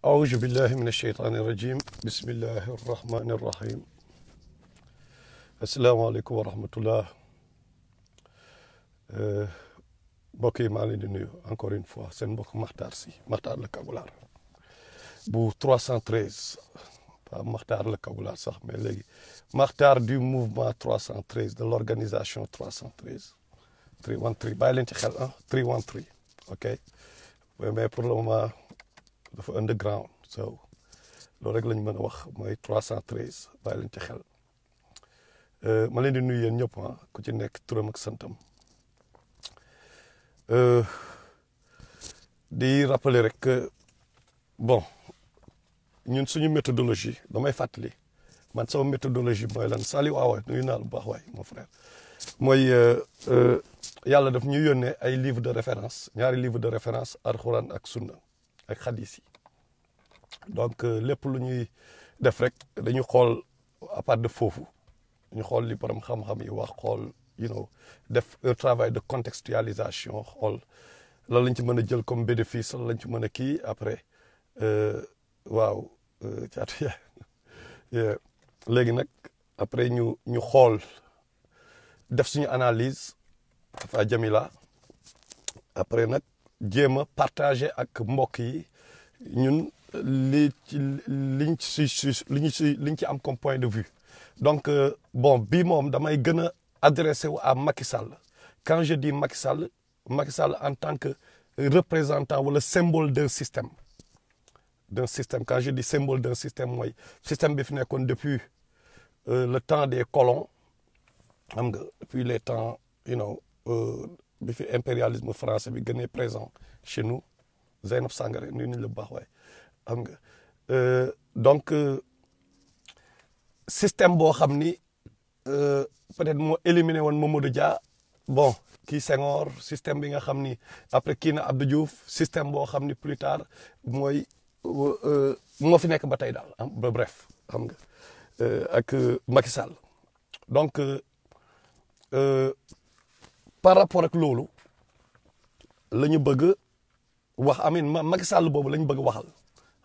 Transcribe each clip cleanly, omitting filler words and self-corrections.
أعوذ بالله من الشيطان الرجيم بسم الله الرحمن الرحيم السلام عليكم ورحمة الله mbokk yi maa ngi leen di nuyu encore une fois seen mbokk Makhtar le Kagoulard bu 313 pas Makhtar le Kagoulard sax mais léegi Makhtar du mouvement 313 de l'organisation 313 313 bàyyi leen ci xel 313 ok mais pour le moment dafa underground so loolu rek lañ mën a wax mooy 313 bàyyi leen ci xel ma leen di nuyu yéen ñëpp ku ci nekk turam ak santam di rappeler rek que bon ñun suñu méthodologie damay fàttali man sama méthodologie mooy lan Saliou Awa nuyu naa la bu baax waay mon frère mooy yàlla daf ñu yónnee ay livre de référence ñaari livre de référence alxuraan ak sunna ak xadis yi donc lépp lu ñuy def rek dañu xool à part de foofu ñu xool li borom xam-xam yi wax xool def un travail de contextualisation xool lan lañ ci mën a jël comme bénéfice lan lañ ci mën a kii après waaw caatu léegi nag après ñu xool def suñu analyse dafa jamila après nag jéem a partager ak mbokk yi ñun liñ ci am comme point de vue donc bon bii moom damay gën a adressé wu à Macky Sall quand je dis Macky Sall en tant que représentant wala symbole d'un système quand je dis symbole d'un système mooy système bi fi nekkoon depuis le temps des colons xam nga depuis les temps bi fi impérialisme français bi gënee présent chez nous Zeynab Sangaré nuyu nañ la bu baax waaye xam nga donc système boo xam ni peut-être moo éliminé woon Mamadou Dia bon kii Senghor système bi nga xam ni après kii na Abdou Diouf système boo xam ni plus tard mooy moo fi nekk ba tey daal ba bref xam nga ak Macky Sall donc par rapport ak loolu la ñu bëgg wax Macky Sall boobu la ñu bëgg waxal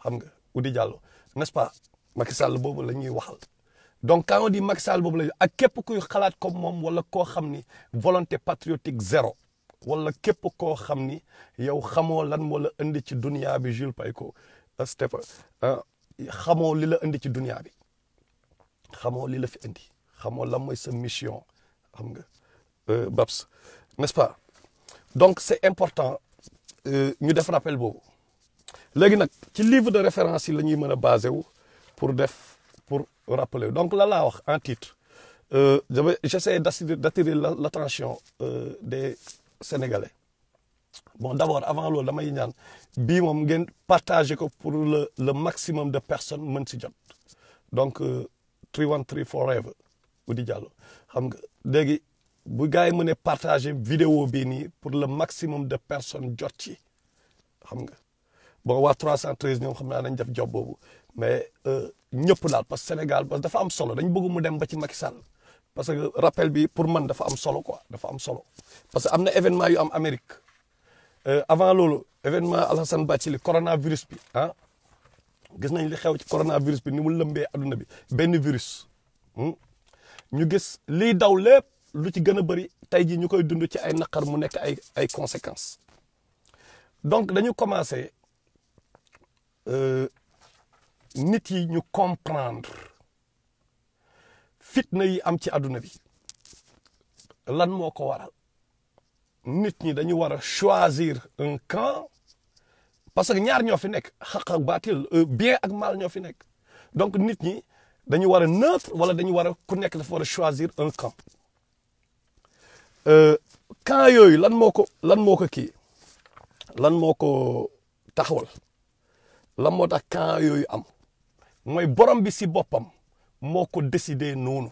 xam nga Oudi Diallo n'est-ce pas Macky Sall boobu la ñuy waxal donc quand on dit Macky Sall boobu la ak képp kuy xalaat comme moom wala koo xam ni volonté patriotique zéro wala képp koo xam ni yow xamoo lan moo la indi ci dunia bi Jules Payko Stéphane xamoo li la indi ci dunia bi xamoo li la fi indi xamoo lan mooy sa mission xam nga Babs n'est-ce pas donc c'est important ñu def rappel boobu léegi nag ci livre de référence yi la ñuy mën a basé wu pour rappeler donc la laa wax en titre j'essaie d'attirer l'attention des Sénégalais bon d'abord avant loolu damay ñaan bii moom ngeen partager ko pour le maximum de personnes mën si jot donc 313 forever Oudi Diallo xam nga léegi bu gars yi mënee partager vidéo bii nii pour le maximum de personnes jot ci xam nga bon waa 313 ñoom xam naa nañ def job boobu mais ñëpp daal parce que Sénégal parce que dafa am solo dañ bëgg mu dem ba ci Macky Sall parce que rappel bi pour man dafa am solo quoi dafa am solo parce que am na événement yu am Amérique avant loolu événement Alassane Bathily coronavirus bi gis nañ li xew ci coronavirus bi ni mu lëmbee adduna bi benn virus ñu gis liy daw lépp lu ci gën a bëri tey jii ñu koy dund ci ay naqar mu nekk ay conséquences donc dañu commencé nit yi ñu comprendre fitna yi am ci àdduna bi lan moo ko waral nit ñi dañu war a choisir un camp parce que ñaar ñoo fi nekk xaq ak baatil bien ak mal ñoo fi nekk donc nit ñi dañu war a neutre wala dañu war a ku nekk dafa war a choisir un camp camp yooyu lan moo ko taxawal lan moo tax camp yooyu am mooy borom bi si boppam moo ko décidé noonu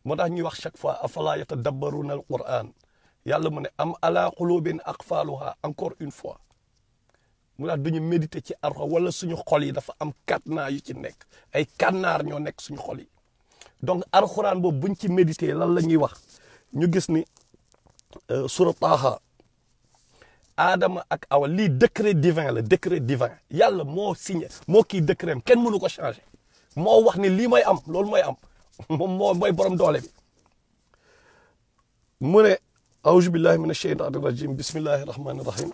moo tax ñuy wax chaque fois afala yatadabbaruna al-Qur'an yàlla mu ne am ala qulubin aqfaluha encore une fois mu tax duñu méditer ci Alxuraan wala suñu xol yi dafa am kànnaar yu ci nekk ay kànnaar ñoo nekk suñu xol yi donc Alxuraan boobu buñ ci méditer lan la ñuy wax ñu gis ni surat Taaha Adama ak Awa lii décret divin la décret divin yàlla moo signé moo kii décret am kenn mënu ko changé moo wax ni lii mooy am loolu mooy am moom mooy borom doole bi mu ne auzu billahi min asheytaani rajim bismillahi rahmani rahim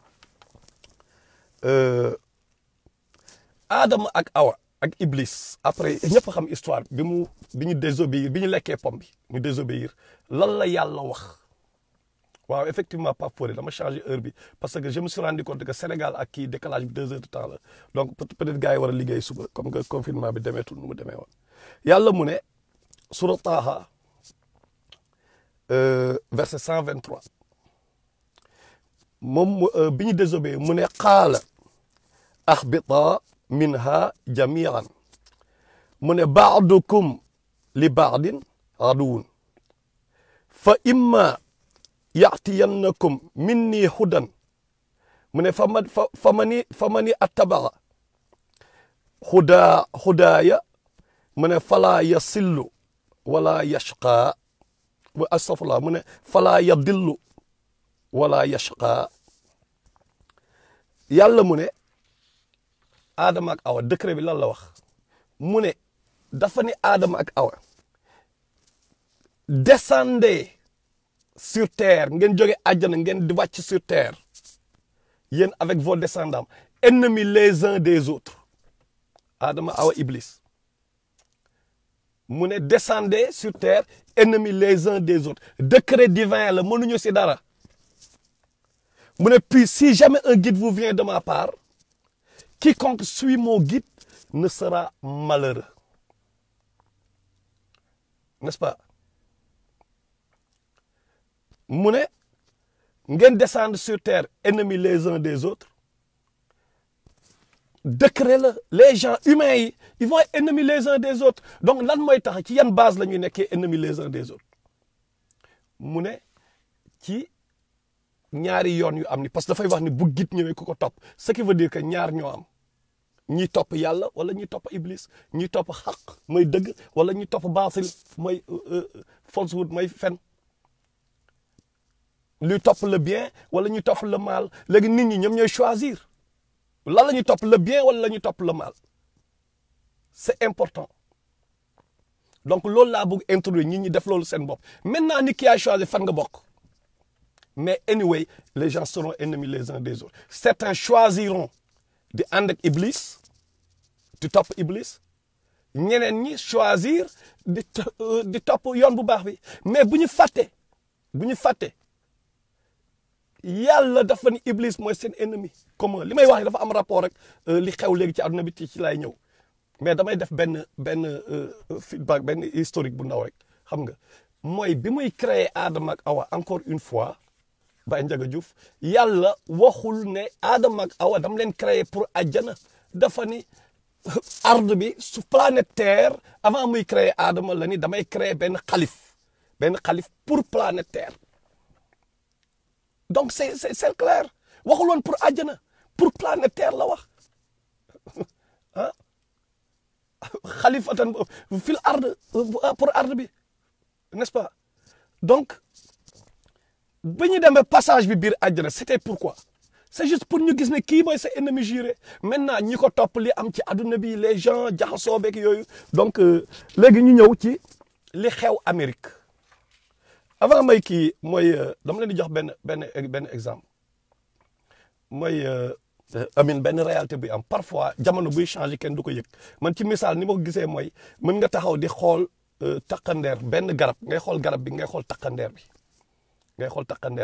Adama ak Awa ak Iblis après ñëpp xam histoire bi ñu désobéir bi ñu lekkee pom bi ñu désobéir lan la yàlla wax waaw effectivement pas fori dama changé heure bi parce que je me suis rendu compte que Sénégal ak kii décalage bi 2 heures de temps la donc peut-être gars yi war a liggéey suba comme que confinement bi demeetul nu mu demee woon yàlla mu ne sura Taha verset 123 moom bi ñu désobéir mu ne qaala ahbita minha jamian mu ne baadukum li baadin aduwun fa imma yaatiyannakum minni hudan mu ne famani attabaa hudaaya mu ne falaa yasillu wala yashqa astafurlah mu ne falaa yadillu wala yashqa yàlla mu ne Adama ak Awa décret bi lan la wax mu ne dafa ni Adama ak Awa descendez sur terre ngeen jóge àjjana ngeen di wàcc sur terre yéen avec vos descendants ennemis les uns des autres Adama Awa Iblis mu ne descendez sur terre ennemis les uns des autres décret divin la mënuñu si dara mu ne puis si jamais un guide vous vient de ma part quiconque suit mon guide ne sera malheureux n'est-ce pas mu ne ngeen descendre sur terre ennemis les uns des autres décret la les gens humains yi ils vont être ennemis les uns des autres donc lan mooy tax ci yan base la ñuy nekkee ennemis les uns des autres mu ne ci ñaari yoon yu am ni parce que dafay wax ni bu git ñëwee ku ko topp ce qui veut dire que ñaar ñoo am ñi topp yàlla wala ñi topp iblis ñi topp xaq mooy dëgg wala ñi topp baatil mooy falsehood mooy fen luy topp le bien wala ñuy topp le mal léegi nit ñi ñoom ñooy choisir lan la ñuy topp le bien wala la ñuy topp le mal c'est important donc loolu laa bëgg introduire nit ñi def loolu seen bopp maintenant ni ki a choisi fan nga bokk mais anyway les gens seront ennemis les uns des autres certains choisiront di ànd ak iblis di topp iblis ñeneen ñi choisir di topp yoon bu baax bi mais bu ñu fàtte yàlla dafa ni iblis mooy seen ennemi commun li may wax dafa am rapport rek li xew léegi ci àdduna bi ci laay ñëw mais damay def benn feedback benn historique bu ndaw rek xam nga mooy bi muy créer Adama ak Awa encore une fois Baye Ndiaga Diouf yàlla waxul ne Adama ak Awa dam leen créer pour àjjana dafa ni arde bi su planète Terre avant muy créer Adama la ni damay créer benn xalif pour planète Terre donc c'est clair waxul woon pour àjjana pour planète Terre la wax ah xalifatan fil arde pour arde bi n'est-ce pas donc ba ñu demee passage bi biir àjjana c'était pourquoi c'est juste pour ñu gis ne kii mooy sa ennemi juré maintenant ñi ko topp li am ci adduna bi les gens jaxasoo beeg yooyu donc léegi ñu ñëw ci li xew Amérique avant may kii mooy dama leen di jox benn exemple mooy benn réalité bi am parfois jamono buy changer kenn du ko yëg man ci misaal ni ma ko gisee mooy mën nga taxaw di xool takkandeer benn garab ngay xool garab bi ngay xool takkandeer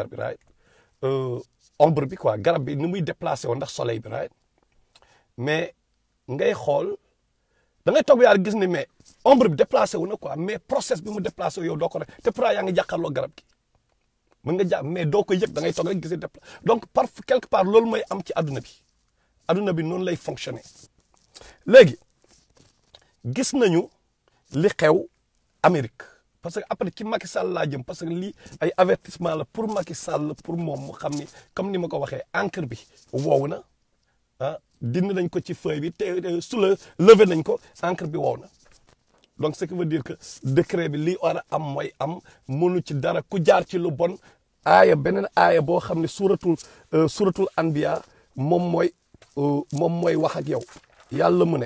bi right ombre bi quoi garab bi ni muy déplacé woon ndax soleil bi right mais ngay xool da ngay toog yaa gis ni mais ombre bi déplacé wu na quoi mais process bi mu déplacé yow doo ko rek te pourtant yaa ngi jàkkaarloo garab gi mën nga jàpp mais doo ko yëg da ngay toog rek gis donc quelque part loolu mooy am ci adduna bi noonu lay fonctionner léegi gis nañu li xew Amérique parce que après ci Macky Sall laa jëm parce que lii ay avertissement la pour Macky Sall pour moom mu xam ni comme ni ma ko waxee encre bi wow na ah dindi nañ ko ci feuille bi te levé nañ ko encre bi wow na donc ce qui veut dire que décret bi lii war a am mooy am mënu ci dara ku jaar ci lu bon aaya beneen aaya boo xam ne suratul anbiya moom mooy wax ak yow yàlla mu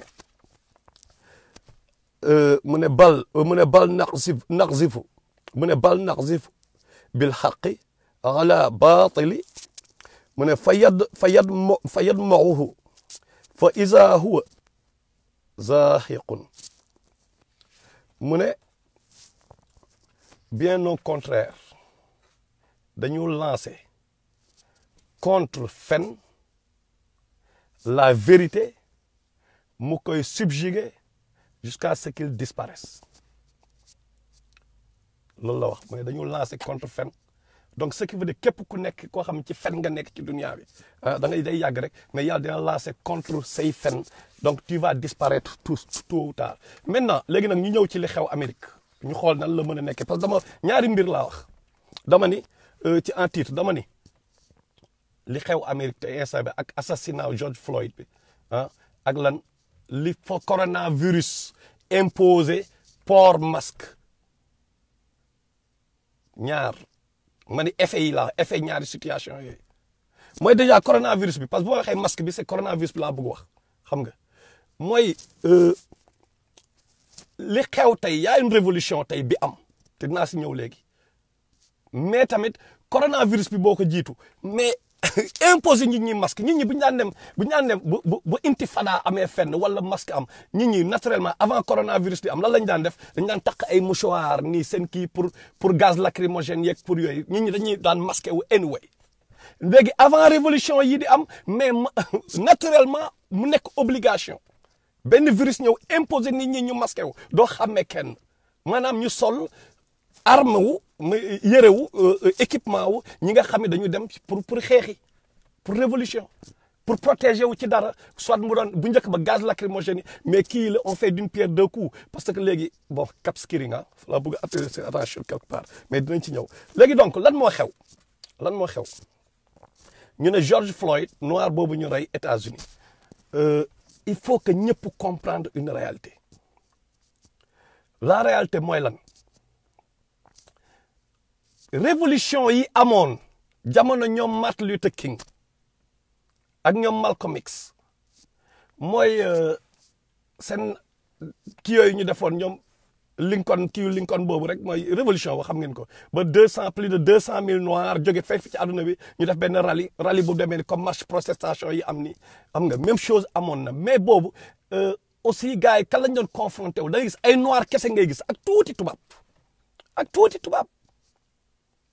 ne bal naqzifu bil haqqi ala batili mu ne fa yadma'uhu fa iza huwa zahiqun mu ne bien au contraire dañu lancer contre fen la vérité mu koy subjuguer jusqu'à ce qu'il disparaisse loolu la wax mooy dañu lancer contre fen donc ce qui veut dire képp ku nekk koo xam ci fen nga nekk ci dunia bi da ngay day yàgg rek mais yàlla dina lancer contre say fen donc tu vas disparaître tôt ou tard maintenant léegi nag ñu ñëw ci li xew Amérique ñu xool nan la mën a nekkee parce que dama ñaari mbir laa wax dama ni ci en titre dama ni li xew Amérique te instant bi ak assassinat George Floyd bi ak lan li fa coronavirus imposé port masque ñaar ma ni effet yi la effet ñaari situation yooyu mooy déjà coronavirus bi parce que boo waxee masque bi c'est coronavirus bi laa bëgg wax xam nga mooy li xew tey y a une révolution tey bi am te dinaa si ñëw léegi mais tamit coronavirus bi boo ko jiitu mais imposé nit ñi masque nit ñi bu ñu daan dem bu intifada amee fenn wala masque am nit ñi naturellement avant coronavirus di am lan lañ daan def dañ daan takk ay mouchoir nii seen kii pour gaz lacrymogène yeeg pour yooyu nit ñi dañuy daan masqué wu anyway léegi avant révolution yi di am mais naturellement mu nekk obligation benn virus ñëw imposé nit ñi ñu masqué wu doo xàmmee kenn maanaam ñu sol arme wu yëre wu équipement wu ñi nga xam ne dañu dem pour xeexi pour révolution pour protéger wu ci dara soit mu doon bu njëkk ba gaz lacrymogène yi mais kii la on fait d'une pierre deux coups parce que léegi bon cap skiring fa la bëgg a attirer seen attention quelque part mais dinañ ci ñëw léegi donc lan moo xew ñu ne George Floyd noir boobu ñu rey États-Unis il faut que ñëpp comprendre une réalité la réalité mooy lan révolution yi amoon jamono ñoom Martin Luther King ak ñoom Malcolm X mooy seen kii yooyu ñu defoon ñoom Lincoln boobu rek mooy révolution boo xam ngeen ko ba plus de 200 000 noirs jóge fay fi ci àdduna bi ñu def benn rallye bu demee ni comme marche protestation yi am ni xam nga même chose amoon na mais boobu aussi gars yi kan lañ doon confronté wu da ngay gis ay noirs kese ngay gis ak tuuti tubaab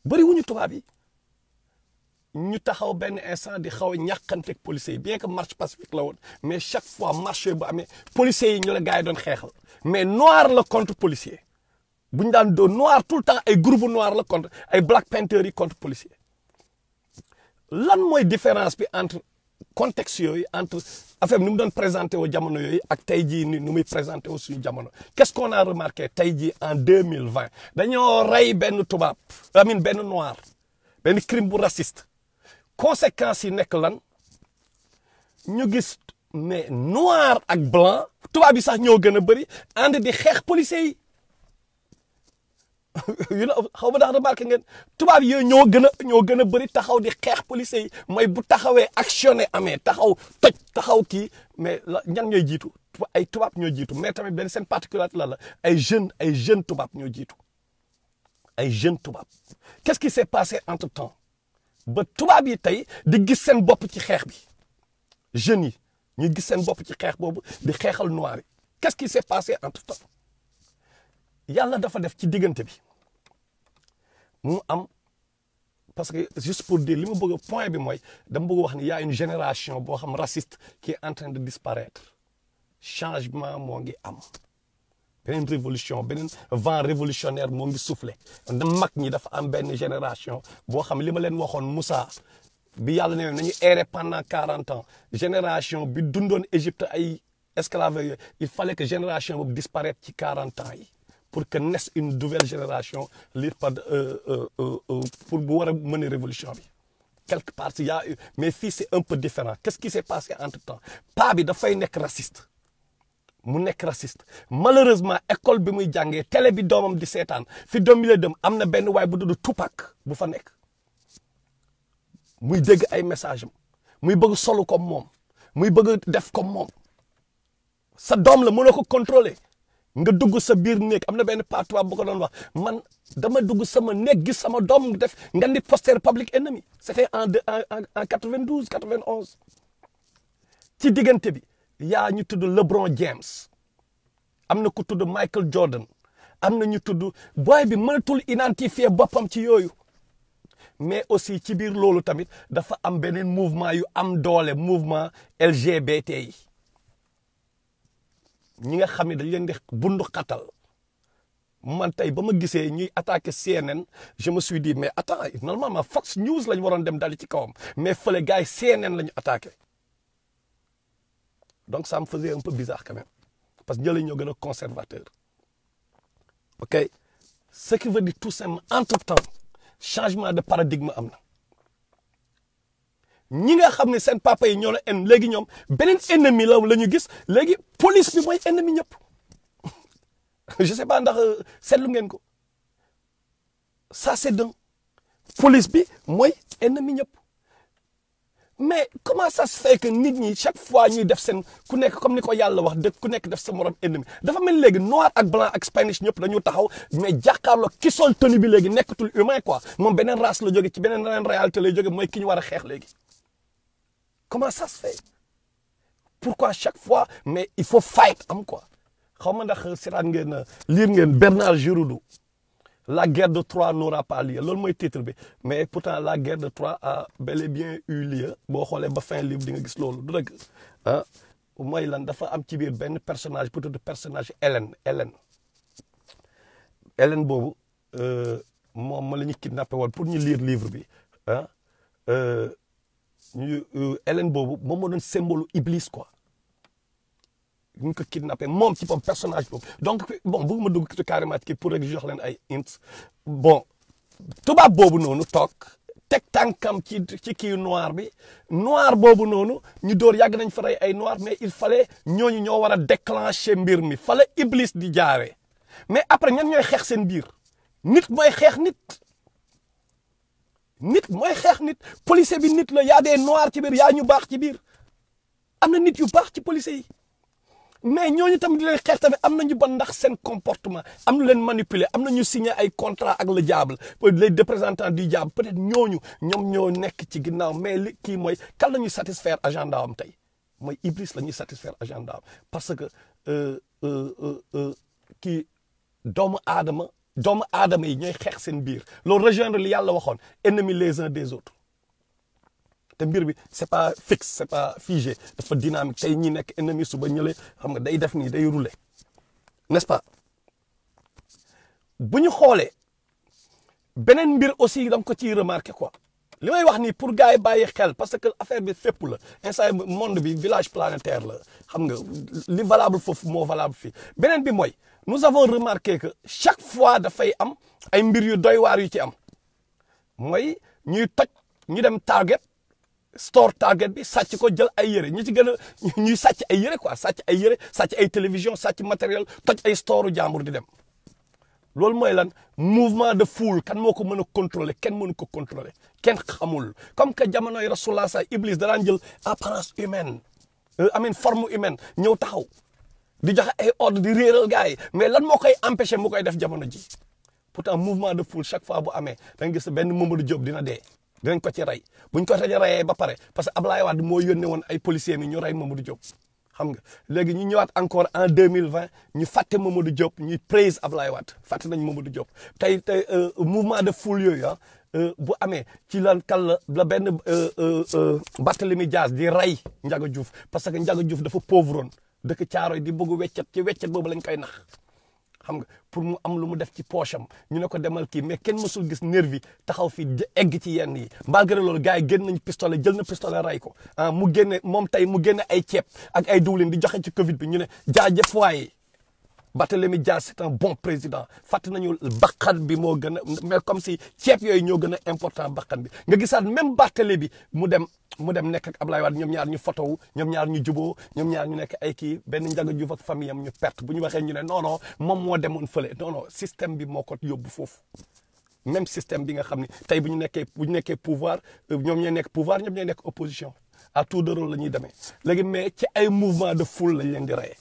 bëri wuñu tubaab yi ñu taxaw benn instant di xaw a ñàkkanteeg policiers yi bien que marche pacifique la woon mais chaque fois marche bu amee policiers yi ñu la gars yi doon xeexal mais noir la contre policier bu ñu daan doon noir tout le temps ay groupe noir la contre ay black panthers yi contre policier lan mooy différence bi entre contexte yooyu entre affaire bi ni mu doon présenté wu jamono yooyu ak tey jii ni muy présenté wu suñu jamono qu'est-ce qu'on a remarqué tey jii en 2020 dañoo rey benn tubaab benn noir benn crime bu raciste conséquences yi nekk lan ñu gis mais noir ak blanc tubaab yi sax ñoo gën a bëri ànd di xeex policiers yi xaw ma ndax remarqué ngeen tubaab yooyu ñoo gën a bëri taxaw di xeex policiers yi mooy bu taxawee actionné amee taxaw kii mais ñan ñooy jiitu ay tubaab ñoo jiitu mais tamit benn seen particularité la ay jeunes tubaab ñoo jiitu ay jeunes tubaab qu'est-ce qui s'est passé entre temps ba tubaab yi tey di gis seen bopp ci xeex bi jeunes yi ñu gis seen bopp ci xeex boobu di xeexal noir yi qu'est-ce qui s'est passé entre temps yàlla dafa def ci diggante bi mu am parce que juste pour dire li ma bëgg point bi mooy dama bëgg wax ni y a une génération boo xam raciste qui est en train de disparaître changement moo ngi am beneen révolution beneen vent révolutionnaire moo ngi soufflé da mag ñi dafa am benn génération boo xam li ma leen waxoon Moussa bi yàlla ne nañu erré pendant 40 ans génération bi dundoon Égypte ay esclaves yooyu il fallait que génération boobu disparaître ci 40 ans yi pour que naisse une nouvelle génération pour bu war a mener révolution bi quelque part il y a mais fii c'est un peu différent qu'est-ce qui s'est passé entre temps pa bi dafay nekk raciste mu nekk raciste malheureusement école bi muy jàngee télé bi doomam di seetaan fi doom bi la dem am na benn waay bu tudd Tupac bu fa nekk muy dégg ay message am muy bëgg solu comme moom muy bëgg def comme moom sa doom la mënoo ko contrôler nga dugg sa biir néeg am na benn patois bu ko doon wax man dama dugg sama néeg gis sama doom def nga di poster Public Enemy c'était en 92 91 ci diggante bi yaa ñu tudd LeBron James am na ku tudd Michael Jordan am na ñu tudd boy bi mënatul identifier boppam ci yooyu mais aussi ci biir loolu tamit dafa am beneen mouvement yu am doole mouvement LGBT yi ñi nga xam ne dañ leen di bundu xatal man tey ba ma gisee ñuy attaqué CNN je me suis dit mais attends normalement Fox News lañ waroon dem dali ci kawam mais fële gars yi CNN la ñu attaqué donc ça me faisait un peu bizarre quand même parce que ñële ñoo gën a conservateur ok ce qui veut dire tout simplement entre-temps changement de paradigme am na ñi nga xam ne seen papa yi ñoo la en léegi ñoom beneen ennemi la ñu gis léegi police bi mooy ennemi ñëpp je sais pas ndax seetlu ngeen ko ça c'est d'un police bi mooy ennemi ñëpp mais comment ça se fait que nit ñi chaque fois ñuy def seen ku nekk comme ni ko yàlla wax de ku nekk def sa morom ennemi dafa mel léegi noir ak blanc ak spanish ñëpp dañu taxaw mais jàkkaarloo ki sol tenue bi léegi nekkatul humain quoi moom beneen race la jóge ci beneen réalité lay jóge mooy ki ñu war a xeex léegi comment ça se fait pourquoi chaque fois mais il faut fight am quoi xaw ma ndax seetaan ngeen lire ngeen Bernard Giroudou la guerre de Troie n'aura pas lieu loolu mooy titre bi mais pourtant la guerre de Troie a bel et bien eu lieu boo xoolee ba fin livre di nga gis loolu du dëgg ah mooy lan dafa am ci biir benn personnage peut-être personnage Hélène boobu moom ma la ñu kidnappé woon pour ñu lire livre bi ah Hélène boobu moom moo doon symbole Iblis quoi ñu ko kidnappé moom ci moom personnage boobu donc bon bëgguma dugg ci carrément kii pour rek jox leen ay hints bon tubaab boobu noonu toog teg tànkam ci kii noir bi noir boobu noonu ñu door yàgg nañ fa rey ay noir mais il fallait ñooñu ñoo war a déclencher mbir mi fallait Iblis di jaaree mais après ñan ñooy xeex seen biir nit mooy xeex nit policier bi nit la y a des noirs ci biir yaa ñu baax ci biir am na nit yu baax ci policier yi mais ñooñu tamit di leen xeex tamit am nañu ban ndax seen comportement am na leen manipuler am na ñu signé ay contrat ak le diable les représentants du diable peut-être ñooñu ñoom ñoo nekk ci ginnaaw mais li kii mooy kan la ñuy satisfaire agenda am tey mooy Iblis la ñuy satisfaire agenda am parce que kii doomu aadama yi ñooy xeex seen biir loolu rejoindre li yàlla waxoon ennemis les uns des autres te mbir bi c'est pas fixe c'est pas figé dafa dynamique tey ñi nekk ennemi suba ñële xam nga day def nii day rouler n'est-ce pas bu ñu xoolee beneen mbir aussi da nga ko ciy remarqué quoi li may wax nii pour gars yi bàyyi xel parce que affaire bi fépp la instant monde bi village planétaire la xam nga li valable foofu moo valable fii beneen bi mooy nous avons remarqué que chaque fois dafay am ay mbir yu doy waar yu ci am mooy ñuy toj ñu dem Target store Target bi sàcc ko jël ay yére ñi ci gën a ñuy sàcc ay yére quoi sàcc ay yére sàcc ay télévision sàcc matériel toj ay store jàmbur di dem loolu mooy lan mouvement de foule kan moo ko mën a contrôler kenn mënu ko contrôler kenn xamul comme que jamonoy Rasulullah sa Iblis da daan jël apparence humaine forme humaine ñëw taxaw di joxe ay ordre di réeral gars yi mais lan moo koy empêcher mu koy def jamono ji pourtant mouvement de foule chaque fois bu amee da nga gis benn Mamadou Diop dina dee dinañ ko ci rey buñ ko reyee ba pare parce que Ablaye Wade moo yónnee woon ay policiers mi ñu rey Mamadou Diop xam nga léegi ñu ñëwaat encore en 2020 ñu fàtte Mamadou Diop ñuy praise Ablaye Wade fàtte nañ Mamadou Diop tey mouvement de foule yooyu bu amee ci lan kan la benn Barthélémy Dias di rey Ndiaga Diouf parce que Ndiaga Diouf dafa pauvroon dëkk Caaroy di bëgg weccet ci weccet boobu lañ koy nax xam nga pour mu am lu mu def ci poche am ñu ne ko demal kii mais kenn mësul gis nervi taxaw fii egg ci yenn yi malgré loolu gars yi génn nañ pistolet jël na pistolet ray ko mu génne moom tey mu génne ay ceeb ak ay diwlin di joxe ci Covid bi ñu ne jaajëf waaye Barthélémy Dias c'est un bon président fàtt nañu bakkan bi moo gën a mais comme si ceeb yooyu ñoo gën a important bakkan bi nga gisaat même Barthélémy mu dem nekk ak Ablaye Wade ñoom ñaar ñu photo ñoom ñaar ñu juboo ñoom ñaar ñu nekk ay kii benn Ndiaga Diouf ak famille am ñu perte bu ñu waxee ñu ne non moom moo demoon fële non système bi moo ko yóbbu foofu même système bi nga xam ni tey bu ñu nekkee pouvoir ñoom ñooy nekk pouvoir ñoom ñooy nekk opposition à tout de rôle la ñuy demee léegi mais ci ay mouvement de foule lañ leen di reyee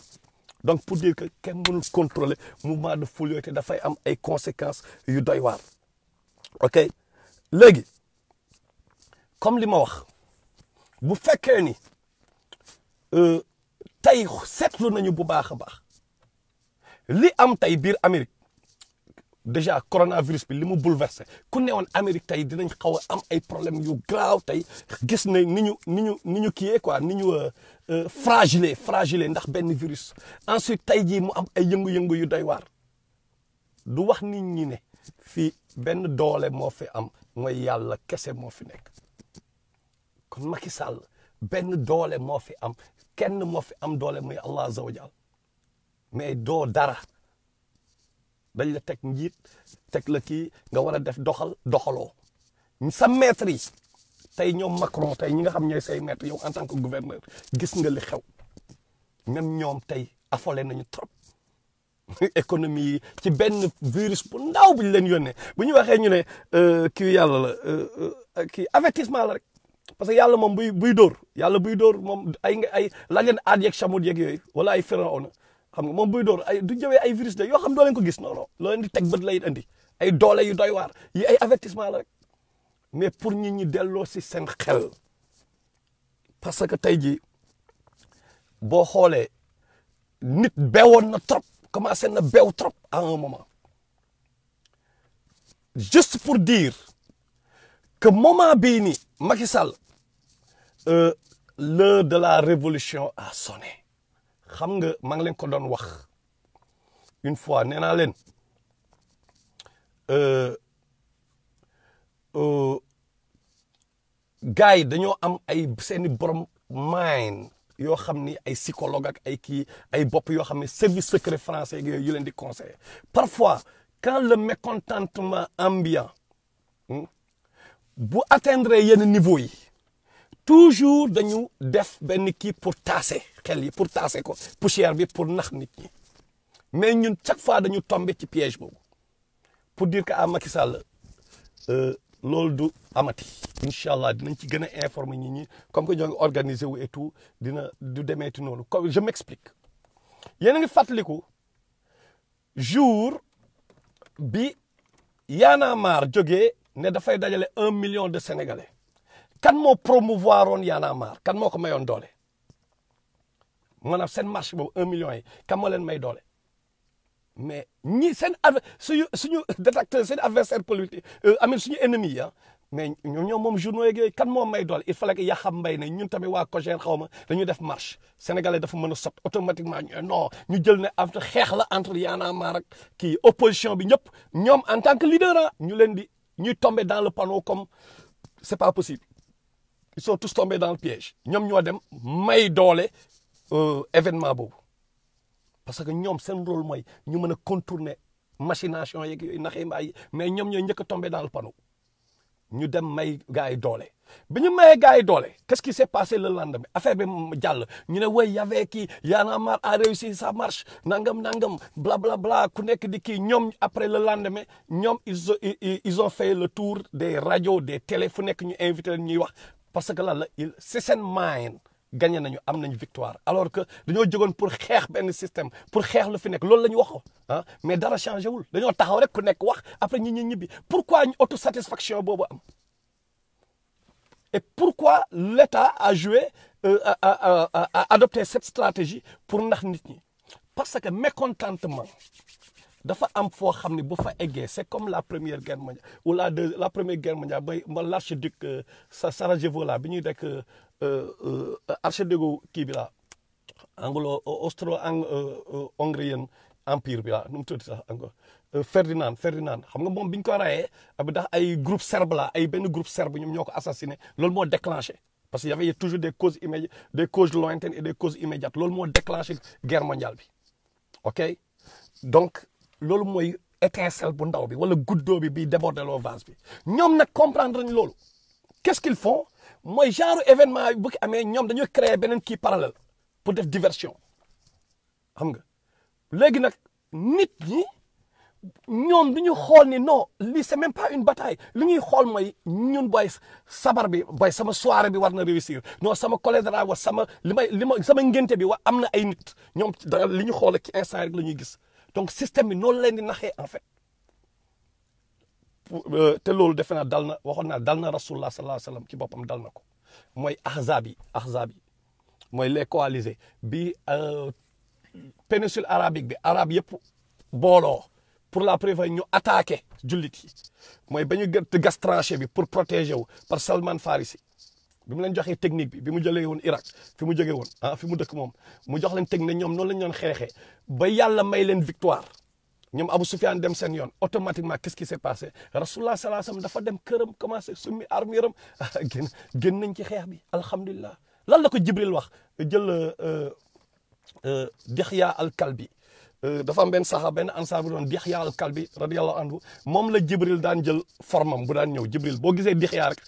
donc pour dire que kenn mënul contrôler mouvement de foule yooyu te dafay am ay conséquences yu doy waar ok léegi comme li ma wax bu fekkee ni tey seetlu nañu bu baax a baax li am tey biir Amérique déjà coronavirus bi li mu bouleversé ku ne woon Amérique tey dinañ xaw a am ay problèmes yu graaw tey gis na ni ñu kiyee quoi ni ñu fragile ndax benn virus ensuite tey jii mu am ay yëngu-yëngu yu doy waar du wax nit ñi ne fii benn doole moo fi am mooy yàlla kese moo fi nekk kon Macky Sall benn doole moo fi am kenn moo fi am doole muy Allah azza wa jal mais doo dara dañ la teg njiit teg la kii nga war a def doxaloo sa maître yi tey ñoom Macron tey ñi nga xam ñooy say maître yow en tant que gouverneur gis nga li xew même ñoom tey affolé nañu trop économie yi ci benn virus bu ndaw bi ñu leen yónnee bu ñu waxee ñu ne kii yàlla la kii avertissement la rek parce que yàlla moom buy dóor moom ay la leen aad yeeg chamut yeeg yooyu wala ay pharaon xam nga moom buy dóor ay du jëwee ay virus de yoo xam doo leen ko gis non loo leen di teg bët lay indi ay doole yu doy waar yi ay avertissement la rek mais pour nit ñi delloo si seen xel parce que tey jii boo xoolee nit beewoon na trop commencé na beew trop à un moment juste pour dire que moment bii nii Macky Sall l'heure de la révolution a sonné xam nga maa ngi leen ko doon wax une fois nee naa leen gars yi dañoo am ay seeni borom mind yoo xam ni ay psychologue ak ay kii ay bopp yoo xam ne service secret français yooyu yu leen di conseiller parfois quand le mécontentement ambiant bu atteindre yenn niveau yi toujours dañu def benn kii pour tasser xel yi pour tasser ko poussière bi pour nax nit ñi mais ñun chaque fois dañu tombé ci piège boobu pour dire que à Macky Sall loolu du amati incha allah dinañ ci gën a informer nit ñi comme que ñoo ngi organiser wu et tout du demeeti noonu comme je m'explique yéen a ngi fàttaliku jour bi Y'en a marre jógee ne dafay dajale 1 million de Sénégalais kan moo promouvoir woon Y'en a marre kan moo ko mayoon doole maanaam seen marche boobu 1 million yi kan moo leen may doole mais ñi seen suñu détracteur seen adversaire politique amin suñu ennemi yi mais ñoom moom journaux yeeg yooyu kan moo may doole il fallait que Yaxam Mbaye ne ñun tamit waa COJER xaw ma dañuy def marche sénégalais dafa mën a sot automatiquement non ñu jël ne entre xeex la entre Y'en a marre ak kii opposition bi ñëpp ñoom en tant que leader ñu leen di ñuy tomber dans le panneau comme c'est pas possible ils sont tous tombés dans le piège ñoom ñoo dem may doole événement boobu parce que ñoom seen rôle mooy ñu mën a contourner machination yeeg yooyu naxee mbaay yi mais ñoom ñooy njëkk a tombé dans le panneau ñu dem may gars yi doole bi ñu mayee gars yi doole qu'est-ce qui s'est passé le lendemain affaire bi jàll ñu ne way y avait kii Y'en a marre a réussi sa marche nangam bla bla bla ku nekk di kii ñoom après le lendemain ñoom ils ont fait le tour des radios des télé fu nekk ñu invité ñuy wax parce que lan la c'est seen mind gagné nañu am nañu victoire alors que dañoo jógoon pour xeex benn système pour xeex lu fi nekk loolu la ñu waxoon mais dara changé wul dañoo taxaw rek ku nekk wax après ñi ñibbi pourquoi ñu autosatisfaction boobu am et pourquoi l'État a joué a adopté cette stratégie pour nax nit ñi parce que mécontentement dafa am foo xam ne bu fa eggee c'est comme la première guerre mondiale ou la première guerre mondiale ba l'archiduc Sarajevo la bi ñuy dekk archiduc kii bi la austro-hongrien empire bi la nu mu tudd sax encore Ferdinand xam nga moom bi ñu ko rayee ndax ay groupe serbe la ay benn groupe serbe ñoom ñoo ko assassiné loolu moo déclenché parce que y avait toujours des causes immédiates des causes lointaines et des causes immédiates loolu moo déclenché guerre mondiale bi ok donc loolu mooy étincelle bu ndaw bi wala goutte d'eau bi déborder loo vase bi ñoom nag comprendre nañ loolu qu'est-ce qu'ils font mooy genre événement bu ki amee ñoom dañoo créer beneen kii parallèle pour def diversion xam nga léegi nag nit ñi ñoom du ñu xool ni non lii c'est même pas une bataille li ñuy xool mooy ñun booy sabar bi booy sama soirée bi war na réussir non sama choléra wa sama li ma sama ngénte bi wa am na ay nit ñoom li ñu xool ci instant rek la ñuy gis donc système bi noonu leen di naxee en fait te loolu defe naa dal na waxoon naa dal na rasulullah sallallahu alayhi wa sallam ci boppam dal na ko mooy ahzab yi mooy les coalisés bi péninsule arabique bi arabe yëpp booloo pour la première ñu attaqué jullit yi mooy ba ñu gas tranchée bi pour protéger wu par Salman Farisi bi mu leen joxee technique bi mu jëlee woon Irak fi mu jógee woon fi mu dëkk moom mu jox leen technique ñoom noonu la ñu doon xeexee ba yàlla may leen victoire ñoom Abu Sufyan dem seen yoon automatiquement qu'est-ce qui s'est passé rasulullah sallallahu alayhi wasallam dafa dem këram commencé summi armiram génn nañ ci xeex bi alhamdulilah lan la ko Jibril wax jël Dihya al-Kalbi dafa am benn saxa benn ansaar bu doon Dihya al-Kalbi radiyallahu anhu moom la Jibril daan jël formam bu daan ñëw Jibril boo gisee Dihya rek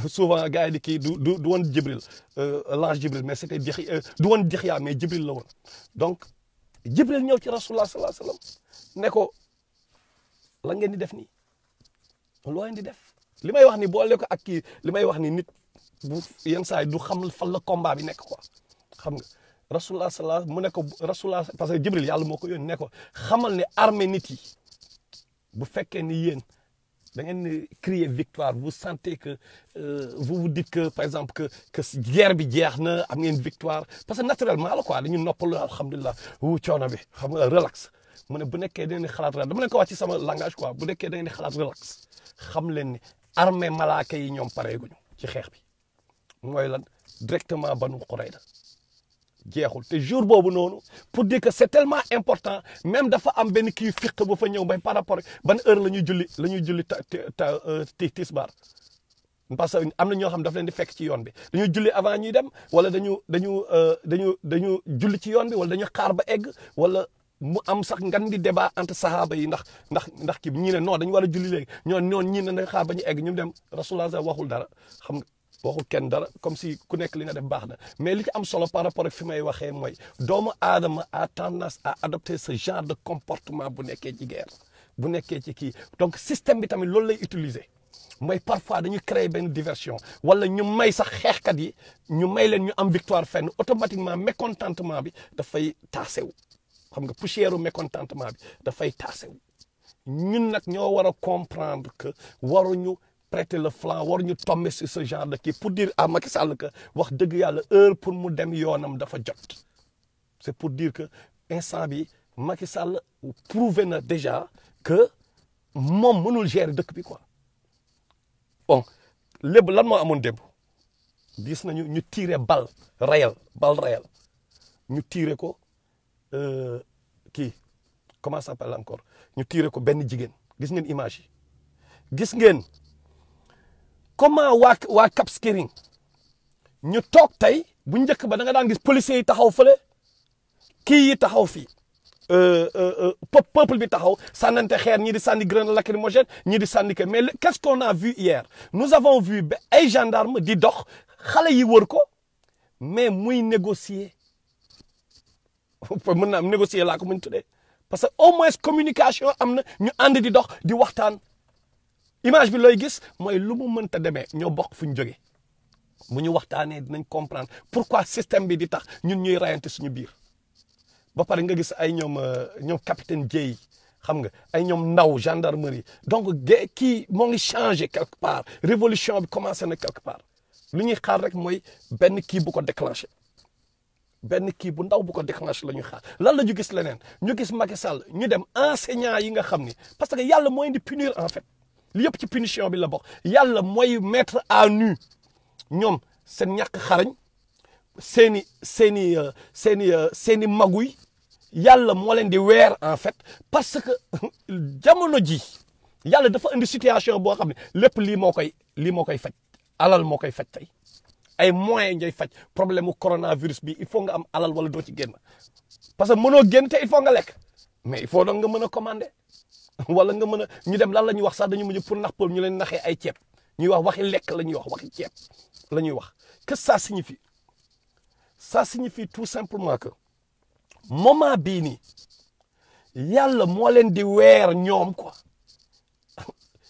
souvent gars yi di kii du woon Jibril l'ange Jibril mais c'était Dihya du woon Dihya mais Jibril la woon donc Jibril ñëw ci rasulullah sallallahu alayhi wasallam ne ko la ngeen di def nii loo leen di def li may wax ni boole ko ak kii li may wax ni nit bu yenn saa yi du xam fan la combat bi nekk quoi xam nga rasulullah sallallahu mu ne ko rasulullah parce que Jibril yàlla moo ko yónni ne ko xamal ne armée nit yi bu fekkee ni yéen da ngeen di crier victoire vous sentez que vous vous dites que par exemple que guerre bi jeex na am ngeen victoire parce que naturellement la quoi dañu noppalu alhamdulilah coono bi xam nga relax mu ne bu nekkee da ngeen di xalaat dama leen ko wax ci sama langage quoi bu nekkee da ngeen di xalaat relax xam leen ni armée malaaka yi ñoom pareeguñu ci xeex bi mooy lan directement Banu Qurayda jeexul te jour boobu noonu pour dire que c'est tellement important même dafa am benn kii fiq bu fa ñëw ba par rapport ban heure la ñuy julli tisbaar parce que am na ñoo xam daf leen di fekk ci yoon bi dañuy julli avant ñuy dem wala dañu julli ci yoon bi wala dañu xaar ba egg wala mu am sax ngan di débat entre sahaaba yi ndax kii ñii ne non dañu war a julli léegi ñoon ñii ne dañu xaar ba ñu egg ñu dem rasulullah waxul dara xam nga waxul kenn dara comme si ku nekk li nga def baax na mais li ci am solo par rapport ak fi may waxee mooy doomu aadama a tendance à adopter ce genre de comportement bu nekkee ci guerre bu nekkee ci kii donc système bi tamit loolu lay utiliser mooy parfois dañuy créer benn diversion wala ñu may sax xeexkat yi ñu may leen ñu am victoire fenn automatiquement mécontentement bi dafay taasewu xam nga poussière mécontentement bi dafay taasewu ñun nag ñoo war a comprendre que waruñu prêter le flanc waruñu tomber sur ce genre de kii pour dire à Macky Sall que wax dëgg yàlla heure pour mu dem yoonam dafa jot c'est pour dire que instant bi Macky Sall prouvé na déjà que moom mënul gérer dëkk bi quoi bon lépp lan moo amoon démb gis nañu ñu tirer balle réel ñu tirer ko kii comment ça s'appelle encore ñu tirer ko benn jigéen gis ngeen image yi gis ngeen comment waa Cap Skirring ñu toog tey bu njëkk ba da nga daan gis policiers yi taxaw fële kii yi taxaw fii peuple bi taxaw sànnante xeer ñii di sànni grenade lacrymogène ñii di sànni que mais qu'est-ce qu'on a vu hier nous avons vu ba ay gendarme di dox xale yi wër ko mais muy négocier mën na am négocier laa ko mën tuddee parce que au moins communication am na ñu ànd di dox di waxtaan image bi looy gis mooy lu mu mënta demee ñoo bokk fu ñu jógee bu ñu waxtaanee dinañ comprendre pourquoi système bi di tax ñun ñuy rayante suñu biir ba pare nga gis ay ñoom capitaine Dieye xam nga ay ñoom ndaw gendarmerie donc kii moo ngi changé quelque part révolution bi commencé na quelque part lu ñuy xaar rek mooy benn kii bu ko déclenché benn kii bu ndaw bu ko déclenché la ñuy xaar lan la ñu gis leneen ñu gis Macky Sall ñu dem enseignant yi nga xam ni parce que yàlla mooy indi punir en fait li yëpp ci punition bi la bokk yàlla mooy mettre à nu ñoom seen ñàkk xarañ seeni maguy yàlla moo leen di weer en fait parce que jamono ji yàlla dafa indi situation boo xam ne lépp lii moo koy faj alal moo koy faj tey ay moyens ngay faj problème mu coronavirus bi il faut nga am alal wala doo ci génn parce que mënoo génn te il faut nga lekk mais il faut donc nga mën a commander wala nga mën a ñu dem lan la ñuy wax sax dañu mujj pour nax ñu leen naxee ay ceeb ñuy wax waxi lekk la ñuy wax waxi ceeb la ñuy wax que ça signifie tout simplement que moment bii nii yàlla moo leen di weer ñoom quoi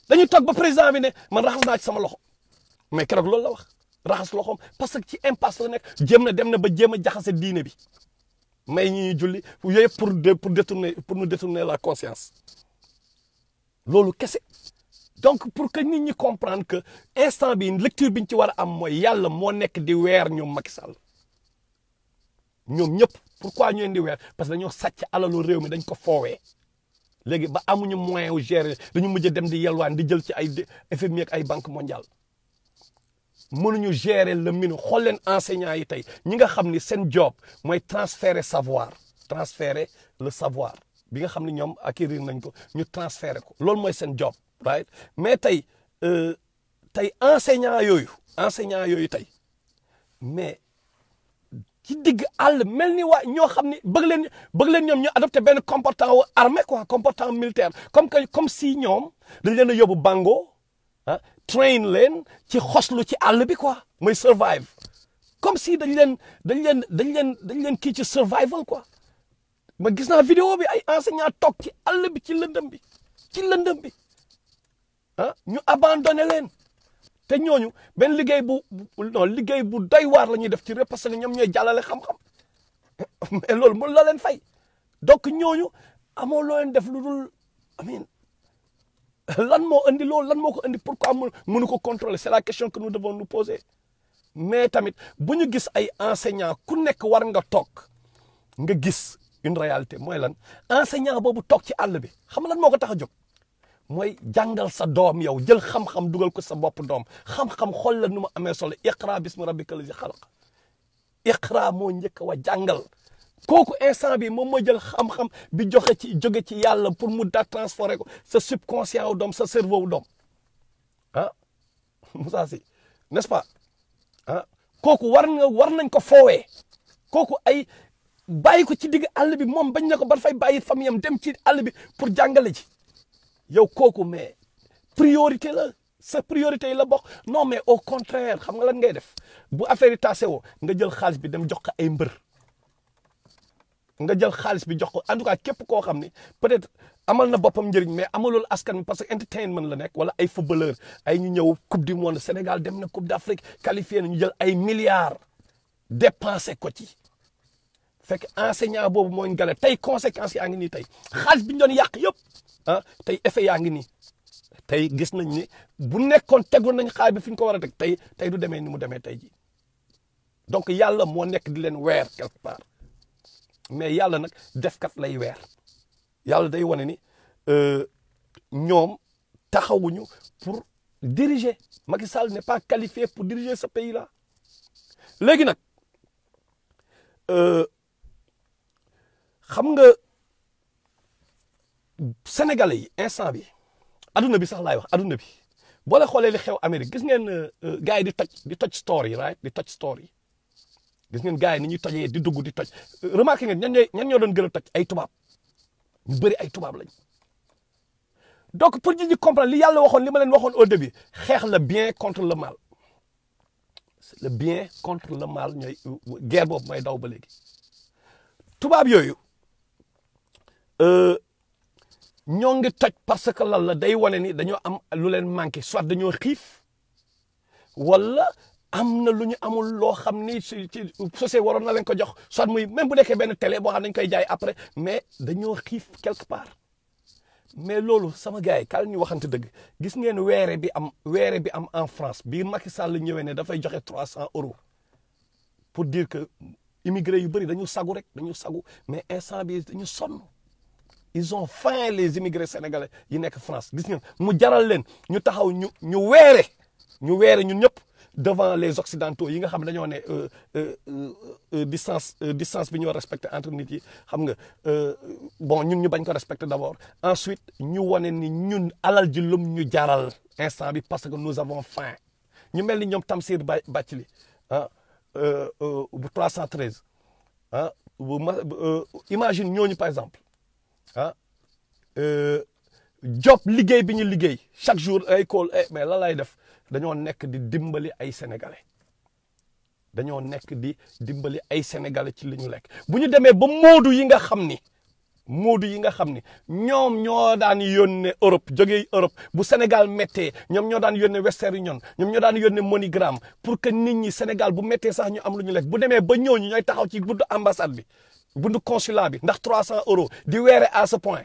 dañu toog ba président bi ne man raxas naa ci sama loxo mais keroog loolu la wax raxas loxoom parce que ci impasse la nekk jéem na dem na ba jéem a jaxase diine bi may ñi julli yooyu pour nous détourner la conscience loolu kese donc pour que nit ñi comprendre que instant bi lecture bi ñu ci war a am mooy yàlla moo nekk di weer ñoom Macky Sall ñoom ñëpp pourquoi ñu leen di weer parce que dañoo sàcc alalu réew mi dañ ko foowee léegi ba amuñu moyen wu gérer dañu mujj dem di yelwaan di jël ci ay FMI ak ay banque mondiale mënuñu gérer le minimum xool leen enseignants yi tey ñi nga xam ni seen job mooy transférer le savoir bi nga xam ni ñoom acquérir nañ ko ñu transférer ko loolu mooy seen job right mais tey enseignants yooyu tey mais ci digg àll mel ni waa ñoo xam ni bëgg leen ñoom ñu adopté benn comportement armé quoi comportement militaire comme si ñoom dañ leen a yóbbu bango train leen ci xoslu ci àll bi quoi mooy survive comme si dañ leen kii ci survival quoi ma gis naa vidéo bi ay enseignants toog ci àll bi ci lëndëm bi ñu abandonné leen te ñooñu benn liggéey bu doy waar la ñuy def ci réew parce que ñoom ñooy jàllale xam-xam mais loolu mën la leen fay donc ñooñu amoo loo leen def lu dul amiin lan moo andi loolu lan moo ko andi pourquoi mënu ko contrôler c'est la question que nous devons nous poser mais tamit bu ñu gis ay enseignants ku nekk war nga toog nga gis une réalité mooy lan enseignant boobu toog ci àll bi xam lan moo ko tax a jóg mooy jàngal sa doom yow jël xam-xam dugal ko sa bopp doom xam-xam xool la nu mu amee solo iqra bismi rabbika lazi xalaq iqra moo njëkk a wa jàngal kooku instant bi moom mooy jël xam-xam bi jóge ci yàlla pour mu transformer ko sa subconscient wu doom sa cerveau wu doom Moussa Sy n'est-ce pas kooku war nañ ko foowee kooku ay bàyyi ko ci digg àll bi moom bañ na ko ba fay bàyyi famille am dem ci àll bi pour jàngale ji yow kooku mais priorité la sa priorité yi la bokk non mais au contraire xam nga lan ngay def bu affaire yi tassé woo nga jël xaalis bi dem jox ko ay mbër nga jël xaalis bi jox ko en tout cas képp koo xam ni peut-être amal na boppam njëriñ mais amalul askan bi parce que entertainment la nekk wala ay footballeur ay ñu ñëw coupe du monde Sénégal dem na coupe d'Afrique qualifié na ñu jël ay milliards dépensé ko ci fekk enseignant boobu mooy ngale tey conséquences yaa ngi nii tey xaalis bi ñu doon yàq yëpp tey effet yaa ngi nii tey gis nañ ni bu nekkoon tegoon nañ xaalis bi fi ñu ko war a teg tey du demee ni mu demee tey ji donc yàlla moo nekk di leen weer quelque part mais yàlla nag defkat lay weer yàlla day wane ni ñoom taxawuñu pour diriger Macky Sall n'est pas qualifié pour diriger ce pays là léegi nag xam nga sénégalais yi instant bi adduna bi sax laay wax adduna bi boo la xoolee li xew Amérique gis ngeen gars yi di toj story right di toj story gis ngeen gars yi ni ñuy tojee di dugg di toj remarqué ngeen ñan ñoo doon gën a toj ay tubaab ñu bëri ay tubaab lañ donc pour ñu comprendre li yàlla waxoon li ma leen waxoon au début xeex le bien contre le mal le bien contre le mal ñooy guerre boobu mooy daw ba léegi tubaab yooyu ñoo ngi toj parce que lan la day wane ni dañoo am lu leen manqué soit dañoo xiif wala am na lu ñu amul loo xam ni ci société waroon na leen ko jox soit muy même bu nekkee benn télé boo xam ne dañ koy jaay après mais dañoo xiif quelque part mais loolu sama gars yi kaal ñu waxante dëgg gis ngeen weere bi am en France bi Macky Sall ñëwee ne dafay joxe 300 € pour dire que immigré yu bëri dañu sagu mais instant bi dañu sonn ils ont faim les immigrés sénégalais yi nekk France gis ngeen mu jaral leen ñu taxaw ñu weere ñun ñëpp devant les occidentaux yi nga xam ne dañoo ne distance bi ñu war respecter entre nit yi xam nga bon ñun ñu bañ ko respecter d'abord ensuite ñu wane ni ñun alal ji lum ñu jaral instant bi parce que nous avons faim ñu mel ni ñoom Tamsir Bathily bu 313 imagine ñooñu par exemple job liggéey bi ñu liggéey chaque jour ay call mais la lay def dañoo nekk di dimbali ay sénégalais ci li ñu lekk bu ñu demee ba moodu yi nga xam ni moodu yi nga xam ni ñoom ñoo daan yónnee Europe jógee Europe bu Sénégal méttee ñoom ñoo daan yónnee Western Union ñoom ñoo daan yónnee MoneyGram pour que nit ñi Sénégal bu méttee sax ñu am lu ñu lekk bu demee ba ñooñu ñooy taxaw ci buntu ambassade bi buntu consulat bi ndax 300 euros di weere à ce point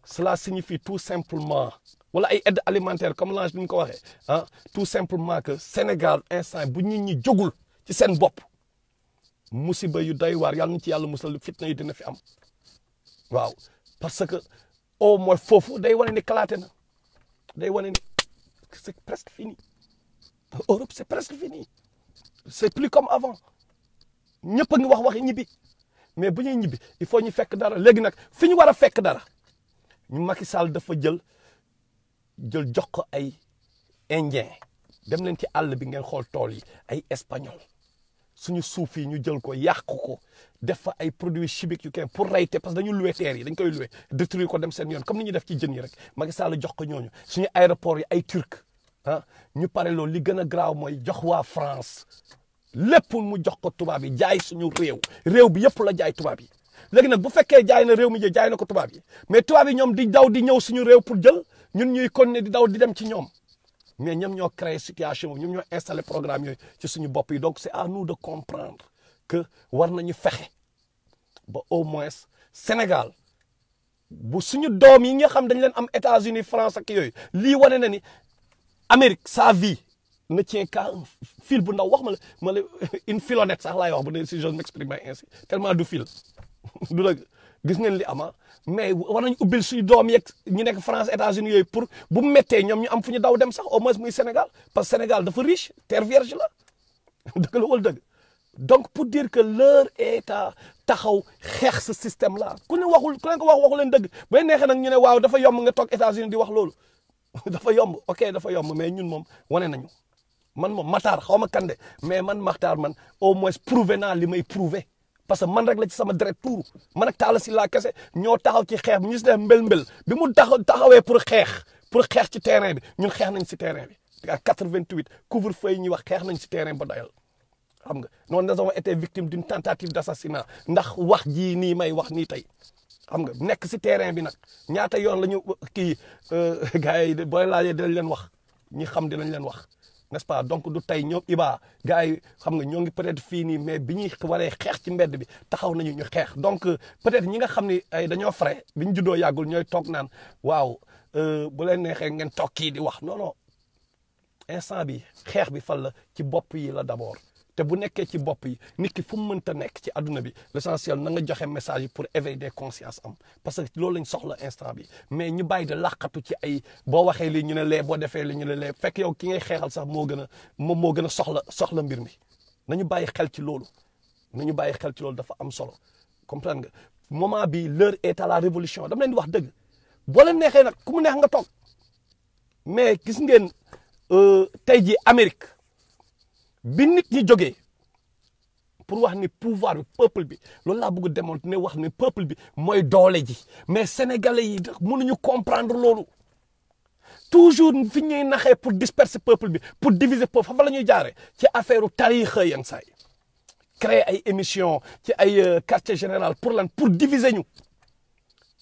cela signifie tout simplement wala ay aide alimentaire comme l'ange ni ñu ko waxee ah tout simplement que Sénégal instant bu nit ñi jógul ci seen bopp musiba yu doy waar yàlla na ci yàlla musal fitna yi dina fi am waaw parce que au moins foofu day wane ni kalaate na day wane ni c'est presque fini Europe c'est presque fini c'est plus comme avant ñëpp a ngi waxi ñibbi mais bu ñuy ñibbi il faut ñu fekk dara léegi nag fi ñu war a fekk dara ñu Macky Sall dafa jël jox ko ay indien dem leen ci àll bi ngeen xool tool yi ay espagnol suñu suuf yi ñu jël ko yàq ko def fa ay produits chimiques yu kenn pour rayte parce que dañu loué terre yi dañ koy loué détruire ko dem seen yoon comme ni ñuy def ci jën yi rek Macky Sall jox ko ñooñu suñu aéroport yi ay turc ah ñu pare loolu li gën a graaw mooy jox waa France lépp mu jox ko tubaab yi jaay suñu réew bi yëpp la jaay tubaab yi léegi nag bu fekkee jaay na réew mi jaay na ko tubaab yi mais tubaab yi ñoom di daw di ñëw suñu réew pour jël ñun ñuy continuer di daw di dem ci ñoom mais ñoom ñoo créé situation ñoom ñoo installé programme yooyu ci suñu bopp yi donc c'est à nous de comprendre que war nañu fexe ba au moins Sénégal bu suñu doom yi nga xam dañ leen am États-Unis France ak yooyu lii wane na ni Amérique sa vie ne tient qu'à un fil bu ndaw wax ma la une filonnette sax laay wax bu dee si j'ose m'exprimer ainsi tellement du fil du dëgg gis ngeen li ama mais war nañu ubbil suñu doom yeeg ñu nekk France États-Unis yooyu pour bu méttee ñoom ñu am fu ñu daw dem sax au moins muy Sénégal parce que Sénégal dafa riche terre vierge la dëgg la wala dëgg donc pour dire que l'heure est à taxaw xeex ce système là ku ne waxul ku leen ko waxu leen dëgg bu leen neexee nag ñu ne waaw dafa yomb nga toog États-Unis di wax loolu dafa yomb ok dafa yomb mais ñun moom wane nañu man moom Makhtar xaw ma kande mais man Makhtar man au moins prouvé naa li may prouvé parce que man rek la ci sama deret tuuru man ak Talla Sylla kese ñoo taxaw ci xeex bi ñu si def mbel-mbel bi mu taxawee pour xeex ci terrain bi ñun xeex nañ si terrain bi à 88 couvre-feu yi ñuy wax xeex nañ si terrain ba doyal xam nga noonu nous avons été victimes d'une tentative d'assassinat ndax wax jii nii may wax nii tey xam nga nekk si terrain bi nag ñaata yoon la ñu kii gars yi booy laajee dinañ leen wax ñi xam dinañ leen wax n'est-ce pas donc du tey ñoom Iba gars yi xam nga ñoo ngi peut-être fii nii mais bi ñuy waree xeex ci mbedd bi taxaw nañu ñu xeex donc peut-être ñi nga xam ni ay dañoo frais bi ñu juddoo yàggul ñooy toog naan waaw bu leen neexee ngeen toog kii di wax non non instant bi xeex bi fan la ci bopp yi la d'abord te bu nekkee ci bopp yi nit ki fu mu mënta nekk ci adduna bi l'essentiel na nga joxe message yi pour éveiller des consciences am parce que loolu lañ soxla instant bi mais ñu bàyyi de làqatu ci ay boo waxee lii ñu ne lee boo defee li ñu ne lee fekk yow ki ngay xeexal sax moo gën a soxla mbir mi nañu bàyyi xel ci loolu dafa am solo comprendre nga moment bi l'heure est à la révolution dama leen di wax dëgg boo leen neexee nag ku mu neex nga toog mais gis ngeen tey ji Amérique bi nit ñi jógee pour wax ni pouvoir bi peuple bi loolu laa bëgg démontrer ne wax ni peuple bi mooy doole ji mais sénégalais yi mënuñu comprendre loolu toujours fi ñuy naxee pour disperser peuple bi pour diviser peuple fa la ñuy jaaree ci affaire tarixa yenn saa yi créer ay émissions ci ay quartier général pour lan pour diviser ñu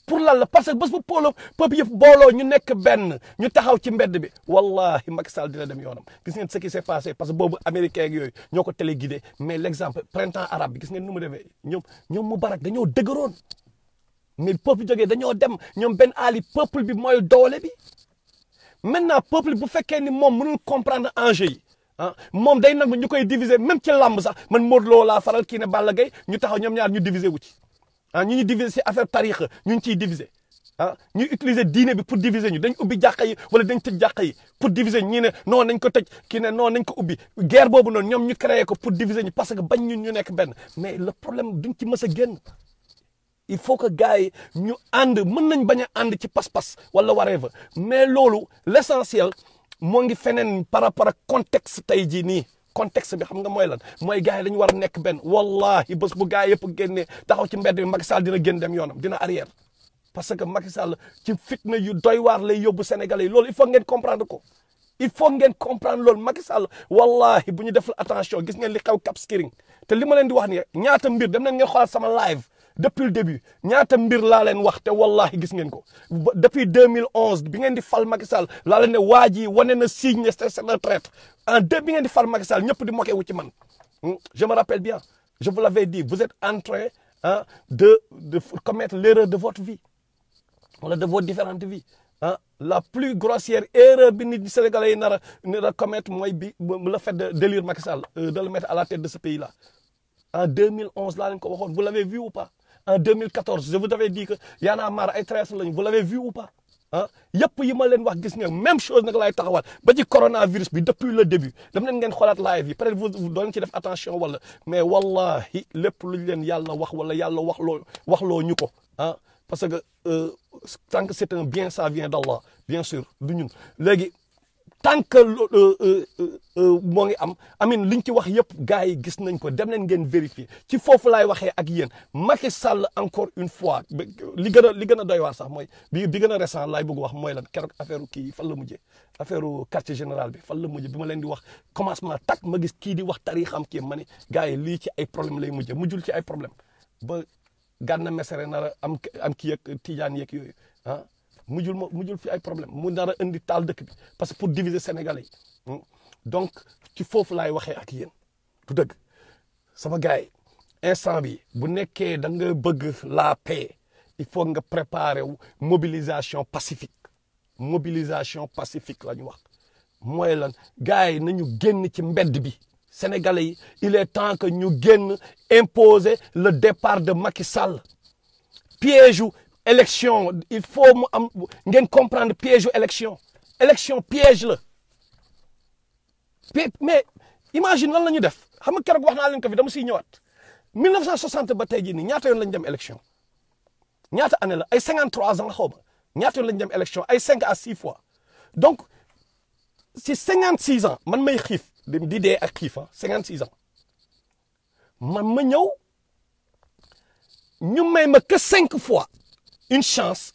pour lan la parce que bés bu peuple yëpp booloo ñu nekk benn ñu taxaw ci mbedd bi wallahi Macky Sall dina dem yoonam gis ngeen ce qui s'est passé parce que boobu américain ak yooyu ñoo ko téléguidé mais l'exemple printemps arabe bi gis ngeen nu mu demee ñoom Moubarak dañoo dëgëroon mais peuple jógee dañoo dem ñoom Ben Ali peuple bi mooy doole bi maintenant peuple bu fekkee ni moom mënul comprendre enjeu yi moom day nag ñu koy diviser même ci lamb sax man Modou Lo laa faral kii ne Balla Gaye ñu taxaw ñoom ñaar ñu diviser wu ci ñu ñuy diviser ci affaire tarixa ñu ciy diviser ñuy utiliser diine bi pour diviser ñu dañ ubbi jàkka yi wala dañ tëj jàkka yi pour diviser ñu ne non nañ ko tëj kii ne non nañ ko ubbi guerre boobu noonu ñoom ñu créé ko pour diviser ñu parce que bañ ñun ñu nekk benn mais le problème duñ ci mës a génn il faut que gars yi ñu ànd mën nañ bañ a ànd ci pas-pas wala whatever mais loolu l'essentiel moo ngi feneen par rapport ak contexte tey jii nii contexte bi xam nga mooy lan mooy gars yi dañu war a nekk benn wallahi bés bu gars yëpp génnee taxaw ci mbedd bi Macky Sall dina génn dem yoonam dina arrière parce que Macky Sall ci fitna yu doy waar lay yóbbu Sénégalais yi loolu il faut ngeen comprendre ko il faut ngeen comprendre loolu Macky Sall wallahi bu ñu defal attention gis ngeen li xew Cap Skirring te li ma leen di wax ni ñaata mbir dem leen ngeen xoolal sama live depuis le début ñaata mbir laa leen wax te wallahi gis ngeen ko depuis 2011 bi ngeen di fal Macky Sall laa leen ne waa ji wane na signe c'est un traître en deux bi ngeen di fal Macky Sall ñëpp di moqué wu ci man je me rappelle bien je vous l'avais dit vous êtes en train de commettre l'erreur de votre vie wala de vos différentes vies la plus grossière erreur bi nit ñi Sénégalais yi nar a commettre mooy bi le fait de d'élire Macky Sall de le mettre à la tête de ce pays là en 2011 laa leen ko waxoon vous l'avez vu ou pas en 2014 je vous avais dit que Y'en a marre ay traîtres lañu vous l'avez vu ou pas yëpp yi ma leen wax gis nga même chose nag laay taxawal ba ci coronavirus bi depuis le début dam leen ngeen xoolaat live yi peut-être vous doon ci def attention wala mais wallahi lépp luñ leen yàlla wax wala yàlla waxloo ñu ko parce que tant que c'est un bien ça vient d'Allah bien sûr du ñun léegi tant que moo ngi amin liñ ci wax yëpp gars yi gis nañ ko dem leen ngeen vérifier ci foofu laay waxee ak yéen Macky Sall encore une fois li gën a doy waar sax mooy bi gën a récent laay bëgg wax mooy lan keroog affaire kii fan la mujjee affaire quartier général bi fan la mujjee bi ma leen di wax commencement tak ma gis kii di wax tarixam kii ma ne gars yi lii ci ay problème lay mujjul ci ay problème ba Gana Messere nar a am kii ak Tidiane yeeg yooyu mujjul fi ay problème mu nar a indi taal dëkk bi parce que pour diviser Sénégalais yi donc ci foofu laay waxee ak yéen du dëgg sama gars yi instant bi bu nekkee da nga bëgg la paix il faut nga préparer wu mobilisation pacifique la ñu wax mooy lan gars yi nañu génn ci mbedd bi Sénégalais yi il est temps que ñu génn imposer le départ de Macky Sall piège élection il faut mu am ngeen comprendre piège élection piège la mais imagine lan la ñu def xam nga keroog wax naa leen ko fi dama siy ñëwaat 1960 ba tey jii nii ñaata yoon lañ dem élection ñaata année la ay 53 ans xaw ma ñaata yoon lañ dem élection ay 5 à 6 fois donc si 56 ans man may xiif di dee ak xiif 56 ans man ma ñëw ñu may ma que 5 fois une chance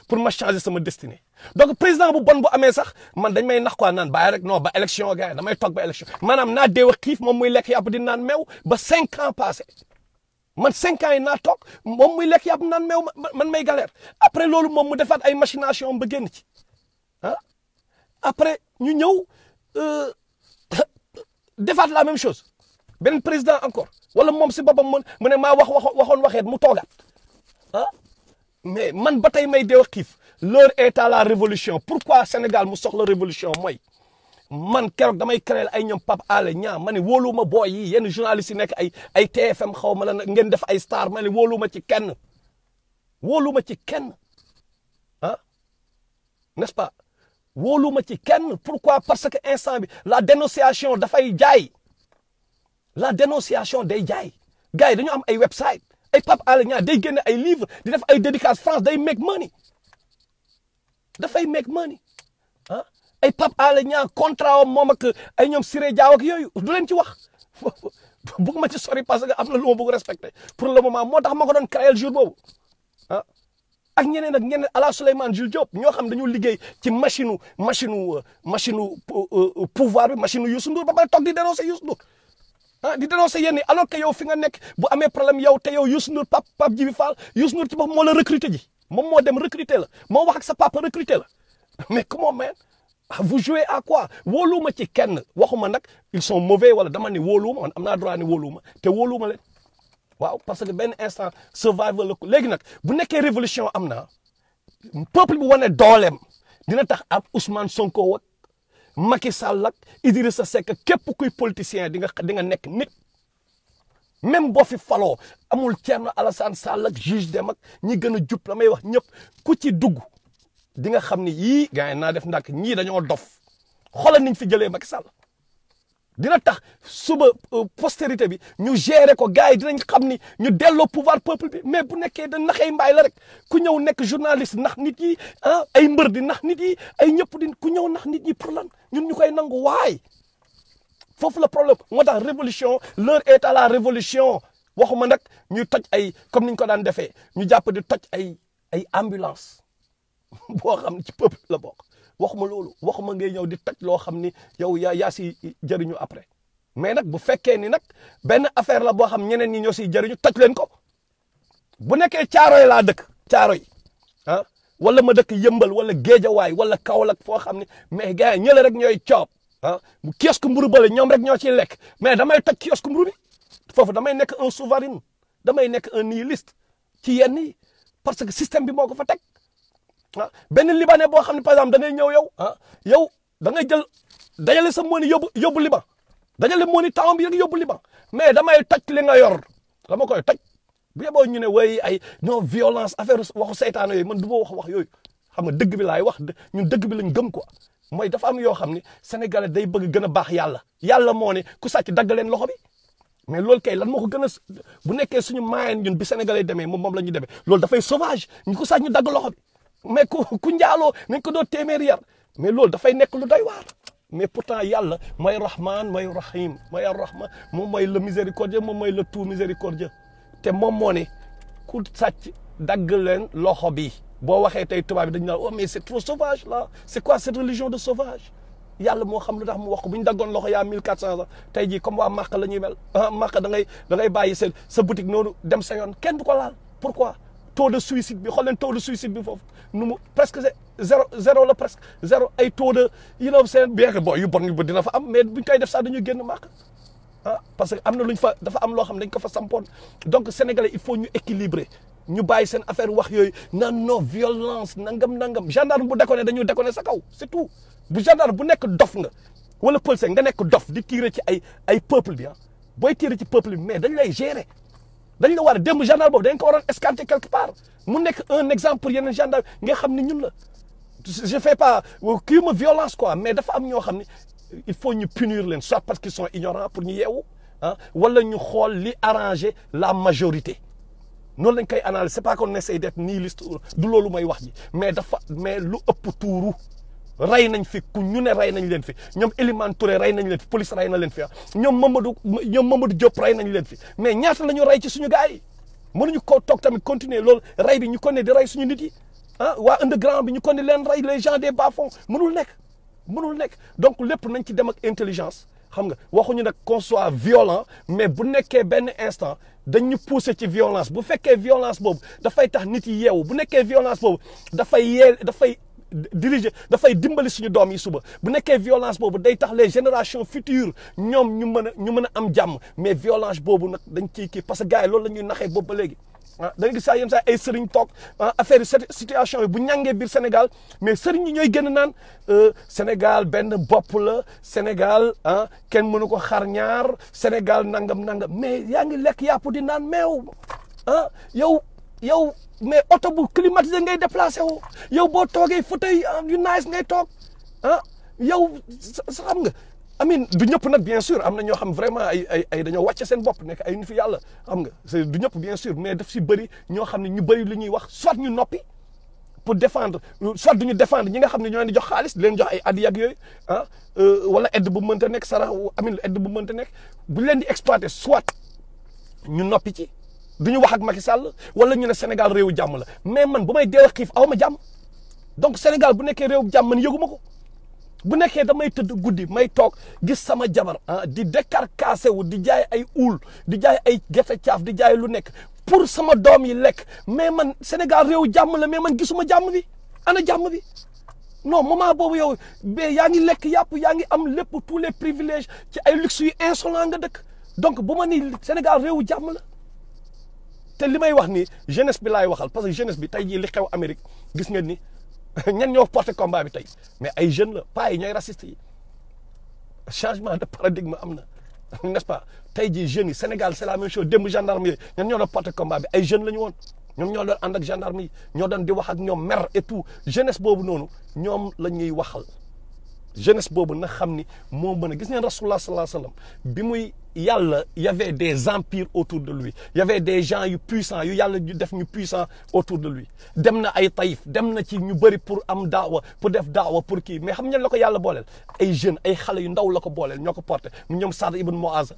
pour ma changer sama destinée donc président bu bon bu amee sax man dañ may nax quoi naan bàyyi rek non ba élection gars yi damay toog ba élection maanaam naa deew ak xiif moom muy lekk yàpp di naan meew ba 5 ans passé man 5 ans yi naa toog moom muy lekk yàpp naan meew man may galère après loolu moom mu defaat ay machination ba génn ci après ñu ñëw defaat la même chose beneen président encore wala moom si boppam mu ne maa waxoon waxeet mu toogaat mais man ba tey may deew xiif l'heure est à la révolution pourquoi Sénégal mu soxla révolution mooy man keroog damay créer ay ñoom Pape Alé Niang ma ne wóoluwuma booy yi yenn journalistes yi nekk ay TFM xaw ma la ngeen def ay star ma ne wóoluwuma ci kenn n'est-ce pas wóoluwuma ci kenn pourquoi parce que instant bi la dénonciation dafay jaay la dénonciation day jaay gars yi dañu am ay website ay Pape Alé Niang day génne ay livres di def ay dédicaces France day make money dafay make money ay Pape Alé Niang contrat am moom ak ay ñoom Siré Diaw ak yooyu du leen ci wax bëgg ma ci sori parce que am na lu ma bëgg respecté pour le moment moo tax ma ko doon créer le jour boobu ak ñeneen ala Souleymane Jules Diop ñoo xam dañu liggéey ci machine pouvoir bi machine Youssou Ndour ba pare toog di dénoncer Youssou Ndour di dénoncer yéen alors que yow fi nga nekk bu amee problème yow te yow Youssou Ndour Pape Djibi Fall Youssou Ndour ci boppam moo la recruter ji moom moo dem recruter la moo wax ak sa papa recruter la mais comment man vous jouez à quoi wóoluwuma ci kenn waxuma nag ils sont mauvais wala dama ne wóoluwuma man am naa droit ne wóoluwuma te wóoluwuma leen waaw parce que benn instant survival la ko léegi nag bu nekkee révolution am na peuple bi wane dooleem dina tax ab Ousmane Sonko ak Macky Sall ak Idrissa Seck képp kuy politicien di nga nekk nit même boo fi faloo amul Thierno Alassane Sall ak juge dem ak ñi gën a jub la may wax ñëpp ku ci dugg di nga xam ni yii gars yi naa def ndànk ñii dañoo dof xoolal niñ fi jëlee Macky Sall dina tax suba postérité bi ñu gérer ko gars yi dinañ xam ni ñu delloo pouvoir peuple bi mais bu nekkee da naxey mbaay la rek ku ñëw nekk journaliste nax nit yi ay mbër di nax nit yi ay ñëpp di ku ñëw nax nit yi pour lan ñun ñu koy nangu waay foofu la problème moo tax révolution l'heure est à la révolution waxuma nag ñuy toj ay comme niñ ko daan defee ñu jàpp di toj ay ambulance boo xam ne ci peuple la bokk waxuma loolu waxuma ngay ñëw di toj loo xam ni yow yaa si jëriñu après mais nag bu fekkee ni nag benn affaire la boo xam ñeneen ñi ñoo siy jëriñu toj leen ko bu nekkee Caaroy laa dëkk Caaroy ah wala ma dëkk Yëmbal wala Géejawaay wala Kaolack foo xam ne mais gars yi ñële rek ñooy coob ah bu kiosque mburu bale ñoom rek ñoo ciy lekk mais damay toj kiosque mburu bi foofu damay nekk un souverain damay nekk un nihiliste ci yenn yi parce que système bi moo ko fa teg ah benn libanais boo xam ne par exemple da ngay ñëw yow ah yow da ngay jël dajale sa moni yóbbu Liban dajale moni temps bi rek yóbbu Liban mais damay toj li nga yor dama koy toj bu yeboo ñu ne way ay non violence affaire waxu seytaane yooyu man du ma wax yooyu xam nga dëgg bi laay wax ñun dëgg bi lañ gëm quoi mooy dafa am yoo xam ne sénégalais day bëgg gën a baax yàlla moo ne ku sàcc dagg leen loxo bi mais loolu kay lan moo ko gën a bu nekkee suñu moyen ñun bi sénégalais demee moom la ñuy demee loolu dafay sauvage ñu ko sàcc ñu dagg loxo bi mais ku njaaloo nañ ko doon téeméeri yar mais loolu dafay nekk lu doy waar mais pourtant yàlla mooy rahman mooy rahim mooy arrahman moom mooy le miséricordieux moom mooy le tout miséricordieux te moom moo ne ku sàcc dagg leen loxo bi boo waxee tey tubaab bi dañu naan oh mais c'est trop sauvage là c'est quoi cette religion de sauvage yàlla moo xam lu tax mu wax ko bu ñu daggoon loxo yaa 1400 ans tey jii comme waa Màkk la ñuy mel ah Màkk da ngay bàyyi sa boutique noonu dem sa yoon kenn du ko laal pourquoi taux de suicide bi xool leen taux de suicide bi foofu nu mu presque c'est zéro la presque zéro ay taux de seen bien que bon yu bon yu ba dina fa am mais buñ koy def sax dañuy génn Màkk ah parce que am na luñ fa dafa am loo xam dañ ko fa sampoon donc sénégalais il faut ñu équilibrer ñu bàyyi seen affaire wax yooyu naan non violence nangam gendarme bu déconné dañuy déconné sa kaw c'est tout bu gendarme bu nekk dof nga wala policier nga nekk dof di tirer ci ay peuple bi ah booy tirer ci peuple bi mais dañ lay gérer dañ la war a démb gendarme boobu dañ ko waroon escanter quelque part mu nekk un exemple pour yeneen gendarme nga xam ni ñun la je fais pas kii ma violence quoi mais dafa am ñoo xam ne il faut ñu punir leen soit parce qu'ils sont ignorants pour ñu yeewu ah wala ñu xool li arranger la majorité noonu lañ koy analyser c'est pas qu'on essaie d'être nihiliste du loolu may wax ji mais lu ëpp tuuru rey nañ fi ku ñu ne rey nañ leen fi ñoom Elimane Touré rey nañ leen fi police rey na leen fi ah ñoom Mamadou Diop rey nañ leen fi mais ñaata la ñu rey ci suñu gars yi mënuñu ko toog tamit continuer loolu rey bi ñu ko ne di rey suñu nit yi ah waa underground bi ñu ko ne leen rey les gens des bas-fonds mënul nekk donc lépp nañ ci dem ak intelligence xam nga waxuñu nag qu'on soit violent mais bu nekkee benn instant dañ ñu pousser ci violence bu fekkee violence boobu dafay tax nit yi yeewu bu nekkee violence boobu dafay dimbali suñu doom yi suba bu nekkee violence boobu day tax les générations futures ñoom ñu mën a am jàmm mais violence boobu nag dañ ciy kii parce que gars yi loolu la ñuy naxee boobu ba léegi ah da nga gis saa yenn saa ay sëriñ toog affaire situation yi bu ñàngee biir Sénégal mais sëriñ ñi ñooy gën a naan Sénégal benn bopp la Sénégal kenn mënu ko xar ñaar Sénégal nangam mais yaa ngi lekk yàpp di naan meew yow mais oto bu climatisé ngay déplacé wu yow boo toogee fauteuil yu nice ngay toog yow sa xam nga amin du ñëpp nag bien sûr am na ñoo xam vraiment ay dañoo wàcce seen bopp nekk ay nit fi yàlla xam nga c'est du ñëpp bien sûr mais daf si bëri ñoo xam ne ñu bëri li ñuy wax soit ñu noppi pour défendre soit duñu défendre ñi nga xam ne ñoo leen di jox xaalis di leen jox ay addi ak yooyu wala aide bu mënta nekk sarax amin aide bu mënta nekk bu leen di exploiter soit ñu noppi ci duñu wax ak Macky Sall wala ñu ne Sénégal réewu jàmm la mais man bu may dee xiif aw ma jàmm donc Sénégal bu nekkee réewu jàmm man yëguma ko bu nekkee damay tëdd guddi may toog gis sama jabar di décarcassé wu di jaay ay uul di jaay ay gerte caaf di jaay lu nekk pour sama doom yi lekk mais man Sénégal réewu jàmm la mais man gisuma jàmm bi ana jàmm bi non moment boobu yow mais yaa ngi lekk yàpp yaa ngi am lépp tous les privilèges ci ay luxe yu insolent nga dëkk donc bu ma ni Sénégal réewu jàmm la te li may wax ni jeunesse bi laay waxal parce que jeunesse bi tey jii li xew Amérique gis ngeen ni ñan ñoo porté combat bi tey mais ay jeunes la pas yi ñooy racistes yi changement de paradigme am na n'est-ce pas tey jii jeunes yi Sénégal c'est la même chose démb gendarme yi ñan ñoo doon porté combat bi ay jeunes la ñu woon ñoom ñoo doon ànd ak gendarme yi ñoo doon di wax ak ñoom mer et tout jeunesse boobu noonu ñoom la ñuy waxal jeunesse boobu na xam ni moo mën a gis ngeen rasulullah sallallahu alayhi wa sallam bi muy yàlla y avait des empires autour de lui y avait des gens yu puissants yu yàlla yu def ñu puissants autour de lui dem na ay Taïf dem na ci ñu bëri pour am daawa pour def daawa pour kii mais xam ngeen la ko yàlla booleel ay jeunes ay xale yu ndaw la ko booleel ñoo ko porté ñoom Saad ibn Muaz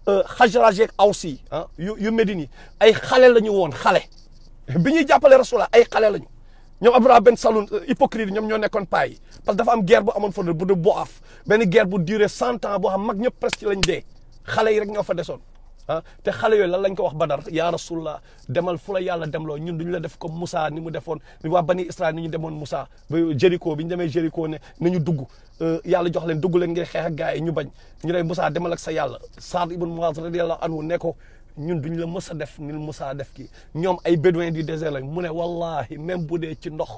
Xajraj ak Awsi yu Médine yi ay xale la ñu woon xale bi ñuy jàppale rasulullah ay xale la ñu ñoom Abdullah Ben Saloun hypocrite ñoom ñoo nekkoon paa yi parce que dafa am guerre bu amoon foofu bu de Boaf benn guerre bu duré 100 ans boo xam mag ñëpp presque lañ dee xale yi rek ñoo fa desoon ah te xale yooyu lan lañ ko wax Badar yaa Rasulullah demal fu la yàlla demloo ñun duñu la def comme Moussa ni mu defoon waa bani Israël ni ñu demoon Moussa ba Jéricho bi ñu demee Jéricho ne nañu dugg yàlla jox leen dugg leen ngeen xeex ak gars yi ñu bañ ñu ne Moussa demal ak sa yàlla Saad ibn Muaz radiyallahu anhu ne ko ñun duñu la mës a def ni Moussa def kii ñoom ay bédouins du désert lañ mu ne wallahi même bu dee ci ndox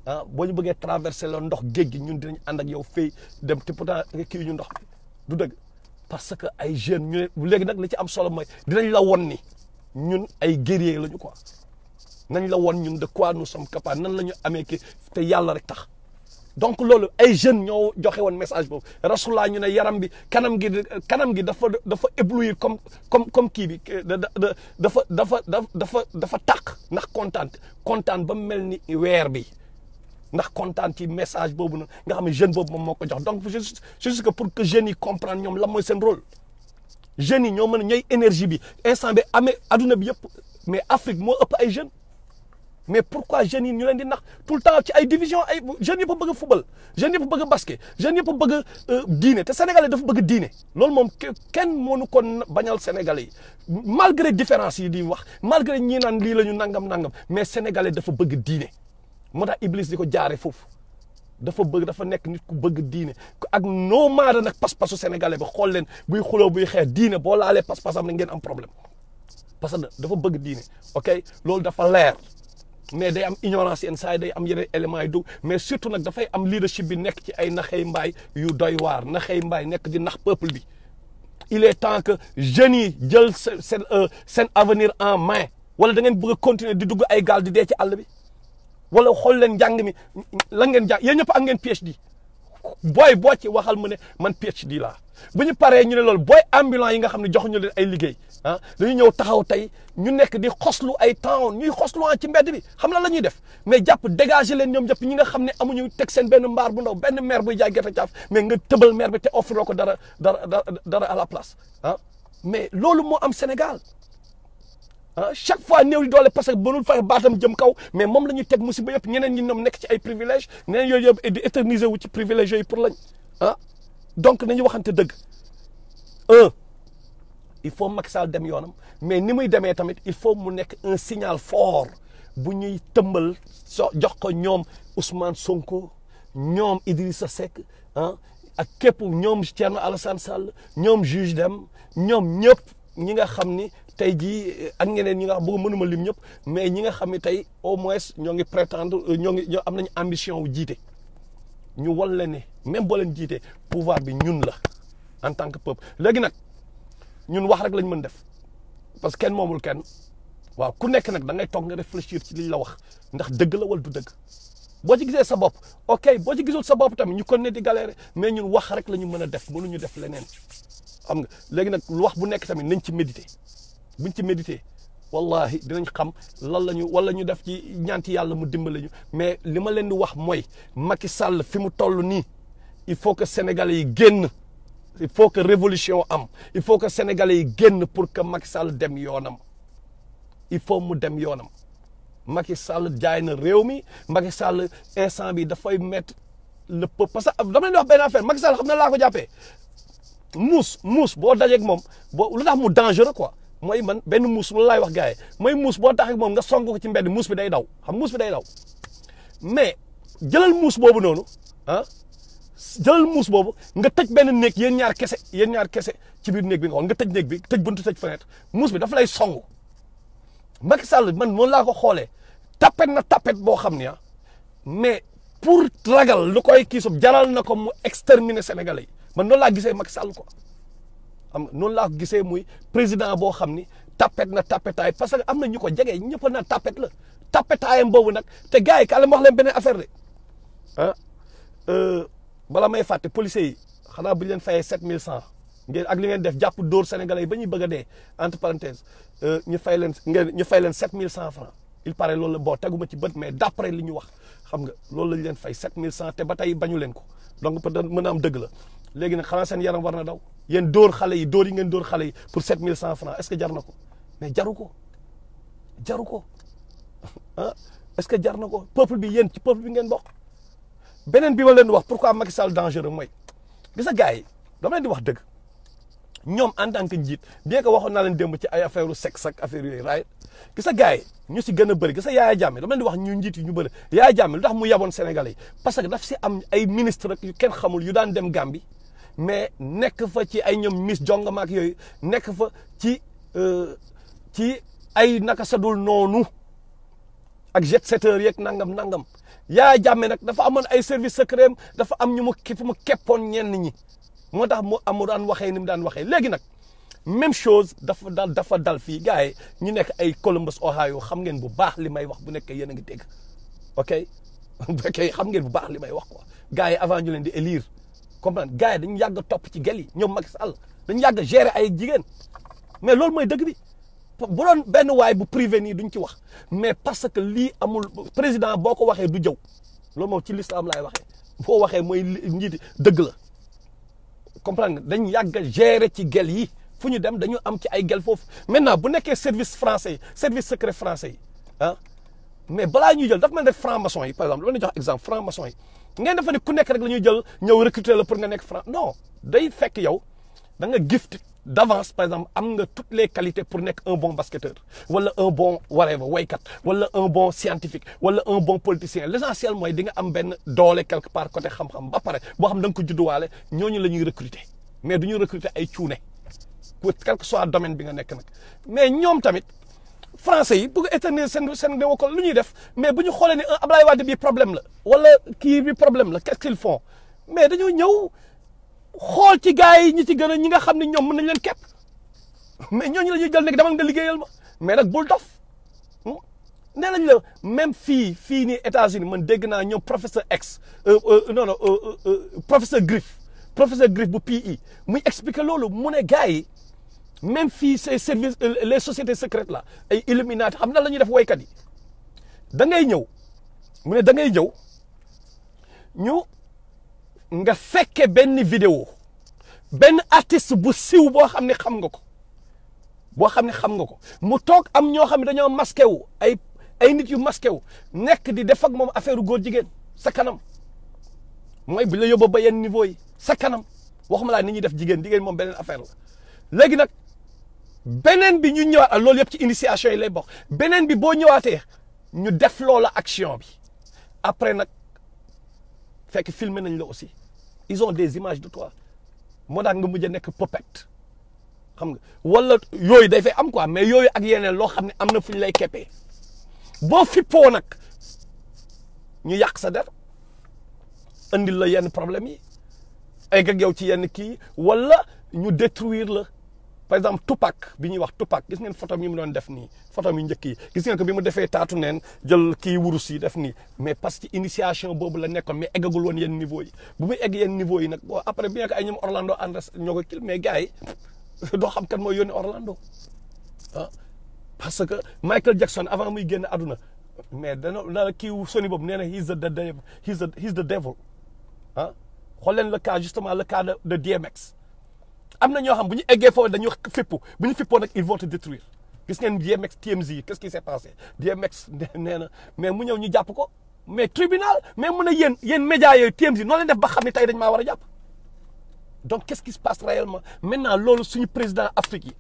ah boo ñu bëggee traverser la ndox géej gi ñun dinañ ànd ak yow fay dem te pourtant kii ñu ndox bi du dëgg parce que ay jeunes ñu ne léegi nag li ci am solo mooy dinañ la won ni ñun ay guerriers lañu quoi nañ la won ñun de quoi nous sommes capables nan la ñu amee kii te yàlla rek tax donc loolu ay jeunes ñoo joxe woon message boobu Rasulullah ñu ne yaram bi kanam gi dafa éblouir comme kii bi dafa tàq ndax kontaan ba mel ni weer bi ndax kontaan ci message boobu nag nga xam ne jeune boobu moom moo ko jox donc juste que pour que jeunes yi comprendre ñoom lan mooy seen rôle jeunes yi ñoo mën a ñooy énergie bi instant bi amee adduna bi yëpp mais Afrique moo ëpp ay jeunes mais pourquoi jeunes yi ñu leen di nax tout le temps ci ay division ay jeunes yëpp a bëgg a football jeunes yëpp a bëgg a basket jeunes yëpp a bëgg a diine te sénégalais dafa bëgg diine loolu moom kenn mënu ko bañal sénégalais yi malgré différence yi di wax malgré ñii naan lii la ñu nangam mais sénégalais dafa bëgg diine moo tax Iblis di ko jaare foofu dafa nekk nit ku bëgg diine ak noo maada nag pas-pasu sénégalais ba xool leen buy xuloo buy xeex diine boo laalee pas-pasam na ngeen am problème parce que dafa bëgg diine ok loolu dafa leer mais day am ignorance yenn saa yi day am yeneen éléments yi dugg mais surtout nag dafay am leadership bi nekk ci ay naxey mbaay yu doy waar naxey mbaay nekk di nax peuple bi il est temps que jeunes yi jël seen avenir en main wala da ngeen bëgg a continuer di dugg ay gaal di dee ci àll bi wala xool leen njàng mi la ngeen jàng yéen ñëpp am ngeen PhD booy boo ci waxal mu ne man PhD laa bu ñu paree ñu ne loolu booy ambulant yi nga xam ne joxuñu leen ay liggéey ah dañu ñëw taxaw tey ñu nekk di xoslu ay temps ñuy xoslu ci mbedd bi xam la ñuy def mais jàpp dégager leen ñoom ñëpp ñi nga xam ne amuñu teg seen benn mbaar bu ndaw benn maire buy jaay gerte caaf mais nga tëbal maire bi te offre ko dara à la place ah mais loolu moo am Sénégal. chaque fois néew di doole parce que mënul fexe baatam jëm kaw mais moom la ñuy teg musiba yëpp ñeneen ñi ñoom nekk ci ay privilèges ñeneen yooyu yëpp di éterniser wu ci privilèges yooyu pour lañ donc nañu waxante dëgg il faut Macky Sall dem yoonam mais ni muy demee tamit il faut mu nekk un signal fort bu ñuy tëmbal jox ko ñoom Ousmane Sonko ñoom Idrissa Seck ak képp ñoom Thierno Alassane Sall ñoom juge Dème ñoom ñëpp ñi nga xam ni tey jii ak ñeneen ñi nga xam bëgg mënuma lim ñëpp mais ñi nga xam ne tey au moins ñoo ngi prétendre ñoo am nañu ambition wu jiite ñu wal leen ne même boo leen jiitee pouvoir bi ñun la en tant que peuple léegi nag ñun wax rek lañ mën def parce que kenn moomul kenn waaw ku nekk nag da ngay toog nga réfléchir ci liñ la wax ndax dëgg la wala du dëgg boo ci gisee sa bopp ok boo ci gisul sa bopp tamit ñu kon ne di galérer mais ñun wax rek la ñu mën a def mënuñu def leneen xam nga léegi nag lu wax bu nekk tamit nañ ci méditer buñ ci méditer wallahi dinañ xam lan la ñu wala ñu def ci ñaanti yàlla mu dimbali ñu mais li ma leen di wax mooy Macky Sall fi mu toll nii il faut que sénégalais yi génn il faut que révolution am il faut que sénégalais yi génn pour que Macky Sall dem yoonam il faut mu dem yoonam Macky Sall jaay na réew mi Macky Sall instant bi dafay mettre le peuple parce que dama leen di wax benn affaire Macky Sall xam na laa ko jàppee muus boo dajeeg moom lu tax mu dangereux quoi mooy man benn muus lu laay wax gars yi mooy muus boo tax ak moom nga song ko ci mbedd muus bi day daw xam muus bi day daw mais jëlal muus boobu noonu jëlal muus boobu nga tëj benn néeg yéen ñaar kese ci biir néeg bi nga xool nga tëj néeg bi tëj buntu tëj fenêtre muus bi dafa lay song Macky Sall man noonu laa ko xoolee tapet na tapet boo xam ne mais pour ragal lu koy kii sub jaral na ko mu exterminer Sénégalais yi man noonu laa gisee Macky Sall quoi am noonu laa ko gisee muy président boo xam ni tapet na tapetaay parce que am na ñu ko jege ñëpp na tapet la tapetaayam boobu nag te gars yi kàlla ma wax leen beneen affaire de bala may fàtte policiers yi xanaa bu ñu leen fayee 7100 ngeen ak li ngeen def jàpp dóor Sénégalais yi ba ñuy bëgg a dee entre parenthèses ñu fay leen 7100 francs il paraît loolu la boo teguma ci bët mais d'après li ñu wax xam nga loolu lañ leen fay 7100 te ba tey bañu leen ko donc peut-être mën a am dëgg la léegi nag xanaa seen yaram war na daw yéen dóor xale yi dóor yi ngeen dóor xale yi pour 7100 francs est-ce que jar na ko mais jaru ko est-ce que jar na ko peuple bi yéen ci peuple bi ngeen bokk beneen bi ma leen di wax pourquoi Macky Sall dangereux mooy gis nga gars yi dama leen di wax dëgg ñoom en tant que njiit bien que waxoon naa leen démb ci ay affaire u sexe ak affaire yooyu right gis nga gars yi ñu si gën a bëri gis nga Yaya Jammeh dama leen di wax ñu njiit yi ñu bëri Yaya Jammeh lu tax mu yaboon Sénégalais yi parce que daf si am ay ministre rek yu kenn xamul yu daan dem Gambie mais nekk fa ci ay ñoom Miss Jongama ak yooyu nekk fa ci ay naka sadul noonu ak jet setter yeeg nangam Yaya Jammeh nag dafa amoon ay service secret dafa am ñu mu keppoon ñenn ñi moo tax mu daan waxee ni mu daan waxee léegi nag même chose dafa dal fii gars yi ñu nekk ay Columbus Ohio xam ngeen bu baax li may wax bu nekkee yéen a ngi dégg ok xam ngeen bu baax li may wax quoi gars yi avant ñu leen di élire comprendre gars yi dañu yàgg topp ci gel yi ñoom Macky Sall dañu yàgg gérer ay jigéen mais loolu mooy dëgg bi bu doon benn waay bu privé nii duñ ci wax mais parce que lii amul président boo ko waxee du jëw loolu moom ci l'islam laay waxee boo waxee mooy njiiti dëgg la comprendre nga dañ yàgg gérer ci gel yi fu ñu dem dañu am ci ay gel foofu maintenant bu nekkee service français yi service secret français yi ah mais balaa ñuy jël dafa mel ne franc-maçon yi par exemple dama jox exemple franc-maçon yi ngeen defa ne ku nekk rek la ñuy jël ñëw recruter la pour nga nekk franc non day fekk yow da nga gift d'avance par exemple am nga toutes les qualités pour nekk un bon basketteur wala un bon whatever waykat wala un bon scientifique wala un bon politicien l'essentiel mooy di nga am benn doole quelque part côté xam-xam ba pare boo xam da nga ko judduwaale ñooñu la ñuy recruter mais du ñu recruter ay cuune pour quel que soit domaine bi nga nekk nag mais ñoom tamit français yi bëgg éterniser seen néo-colonie lu ñuy def mais bu ñu xoolee ne Ablaye Wade bi problème la wala kii bi problème la qu'est-ce qu'ils font mais dañoo ñëw xool ci gars yi ñi ci gën a ñi nga xam ne ñoom mën nañ leen képp mais ñooñu la ñuy jël nekk demal nga liggéeyal ma mais nag bul dof nee nañ la même fii nii États-Unis man dégg naa ñoom professeur professeur Griff bu PI muy expliquer loolu mu ne gars yi même fii ces services les sociétés secrètes là ay Illuminati xam na la ñuy def woykat yi da ngay ñëw mu ne da ngay ñëw ñu nga fekke benn vidéo benn artiste bu siw boo xam ne xam nga ko mu toog am ñoo xam ne dañoo masqué wu ay nit yu masqué wu nekk di def ak moom affaire góor jigéen sa kanam mooy bu la yóbbu ba yenn niveau yi sa kanam waxuma laa ni ñuy def jigéen moom beneen affaire la léegi nag beneen bi ñu ñëwaat loolu yëpp ci initiation yi lay bokk beneen bi boo ñëwaatee ñu def loola action bi après nag fekk filmé nañ la aussi ils ont des images de toi moo tax nga mujj a nekk puppet xam nga wala yooyu day fay am quoi mais yooyu ak yeneen loo xam ne am na fu ñu lay keppee boo fippoo nag ñu yàq sa der andil la yenn problème yi egg ak yow ci yenn kii wala ñu détruire la par exemple Tupac bi ñuy wax Tupac gis ngeen photo yi mu doon def nii photo yu njëkk yi gis ngeen ko bi mu defee taatu neen jël kii wurus yi def nii mais parce que initiation boobu la nekkoon mais eggagul woon yenn niveau yi bu muy egg yenn niveau yi nag bon après bien que ay ñoom Orlando Andrés ñoo ko kil mais gars yi doo xam kan mooy yónni Orlando ah parce que Michael Jackson avant muy génn àdduna mais dana kii Sony boobu nee na he's the devil ah xool leen le cas justement le cas de DMX am na ñoo xam bu ñu eggee foofu dañu fippu bu ñu fippoo nag ils vont te détruire gis ngeen DMX TMZ qu'est-ce qui s'est passé DMX nee na mais mu ñëw ñu jàpp ko mais tribunal mais mu ne yéen médias yooyu TMZ noo leen def ba xam ne tey dañ maa war a jàpp donc qu'est-ce qui se passe réellement maintenant loolu suñu président Afrique yi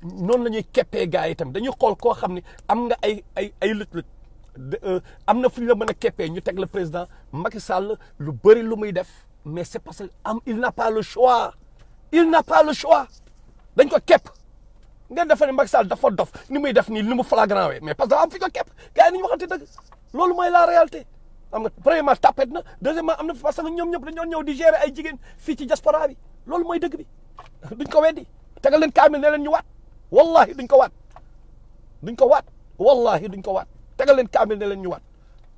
noonu la ñuy keppee gars yi tamit dañuy xool koo xam ne am nga ay lëj-lëj am na fu ñu la mën a keppee ñu teg le président Macky Sall lu bëri lu muy def mais c'est parce que il n'a pas le choix dañ ko kepp ngeen defa ne Macky Sall dafa dof ni muy def nii li mu flagrant we mais parce que am fi ko kepp gars yi ni ñu waxante dëgg loolu mooy la réalité xam nga premièrement tapet na deuxièmement am na parce que ñoom ñëpp dañoo ñëw di gérer ay jigéen fii ci diaspora bi loolu mooy dëgg bi duñ ko weddi tegal leen kaamil ne leen ñu waat wallahi duñ ko waat wallahi duñ ko waat tegal leen kaamil ne leen ñu waat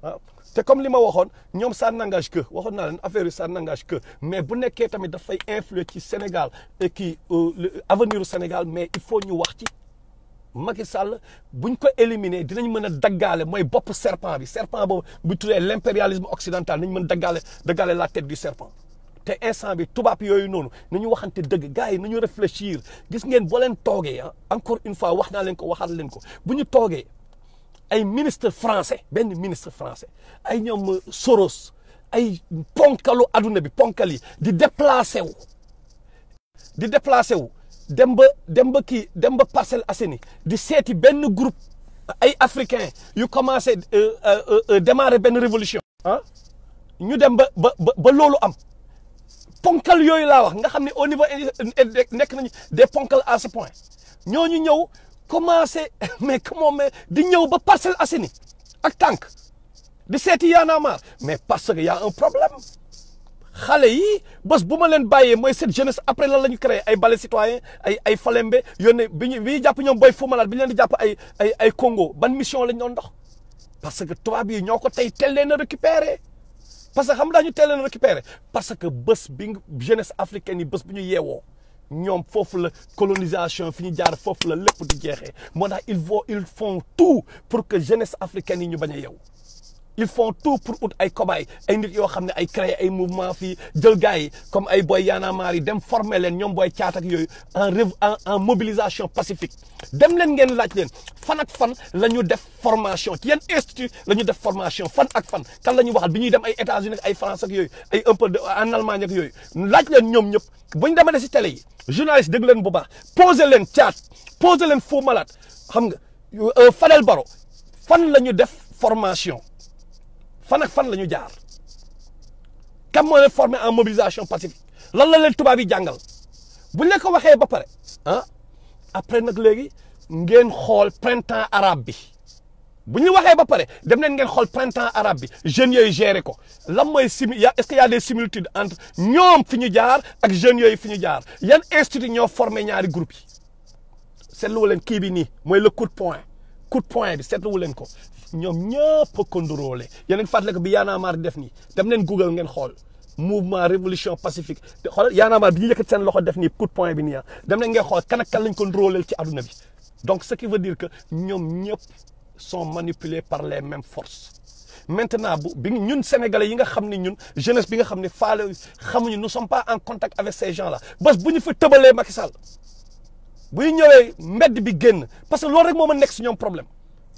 waaw te comme li ma waxoon ñoom ça n'engage que waxoon naa leen affaire yi ça n'engage que mais bu nekkee tamit dafay influer ci Sénégal et kii avenir u Sénégal mais il faut ñu wax ci Macky Sall buñ ko éliminer dinañ mën a daggaale mooy bopp serpent boobu bu tuddee l'impérialisme occidental nañ mën daggaale la tête du serpent te instant bi tubaab yooyu noonu nañu waxante dëgg gars yi nañu réfléchir gis ngeen boo leen toogee encore une fois wax naa leen ko waxaat leen ko bu ñu toogee ay ministre français benn ministre français ay ñoom Soros ay ponkalu adduna bi ponkal yi di déplacé wu dem ba Parcelles Assainies di seeti benn groupe ay africains yu commencé démarrer benn révolution ah ñu dem ba loolu am ponkal yooyu laa wax nga xam ne au niveau nekk nañu des ponkal à ce point ñooñu ñëw commencé mais di ñëw ba Parcelles Assainies ak tànk di seeti Y'en a marre mais parce que y a un problème xale yi bés bu ma leen bàyyee mooy cette jeunesse après lan la ñu créé ay balai citoyen ay Falembe yónnee bi ñu jàpp ñoom Boy Fou Malade bi ñu leen di jàpp ay Congo ban mission lañ doon dox parce que tubaab yi ñoo ko tey teel leen a récupérer parce que xam nga ñu teel leen a récupérer parce que bés bi jeunesse africaine yi bés bu ñu yeewoo ñoom foofu la colonisation fi ñu jaar foofu la lépp di jeexee moo tax ils font tout pour que jeunesse africaine yi ñu bañ a yeewu ils font tout pour ut ay cobaye ay nit yoo xam ne ay créer ay mouvement fii jël gars yi comme ay boy Y'en a marre yi dem former leen ñoom booy caat ak yooyu en mobilisation pacifique dem leen ngeen laaj leen fan ak fan la ñu def formation ci yan institut la ñu def formation fan ak fan kan la ñu waxal bi ñuy dem ay États-Unis ak ay France ak yooyu ay un peu en Allemagne ak yooyu laaj leen ñoom ñëpp bu ñu demee si télé yi journaliste dégg leen bu baax poser leen caat poser leen Fou Malade xam nga Fadel Barro fan la ñu def formation fan ak fan la ñu jaar kan moo leen formé en mobilisation pacifique lan la leen tubaab yi jàngal buñ la ko waxee ba pare ah après nag léegi ngeen xool printemps arabe bi bu ñu waxee ba pare dem leen ngeen xool printemps arabe bi jeunes yooyu géré ko lan mooy est-ce que y a des similitudes entre ñoom fi ñu jaar ak jeunes yooyu fi ñu jaar yan institut ñoo formé ñaari groupe yi seetlu leen kii bi nii mooy le coup de poing bi seetlu leen ko ñoom ñëpp a ko nduróole yéen a ngi fàttali ko bi Y'en a marre def nii dem leen Google ngeen xool mouvement révolution pacifique te xool Y'en a marre bi ñu yëkkat seen loxo def nii coup de poing bi nii dem leen ngeen xool kan ak kan lañ ko nduróoleel ci adduna bi donc ce qui veut dire que ñoom ñëpp sont manipulés par les mêmes forces maintenant bi ñun sénégalais yi nga xam ne ñun jeunesse bi nga xam ne faale xamuñu nous sommes pas en contact avec ces gens là bés bu ñu fa tëbalee Macky Sall bu ñu ñëwee mbedd bi génn parce que loolu rek moo ma nekk si ñoom problème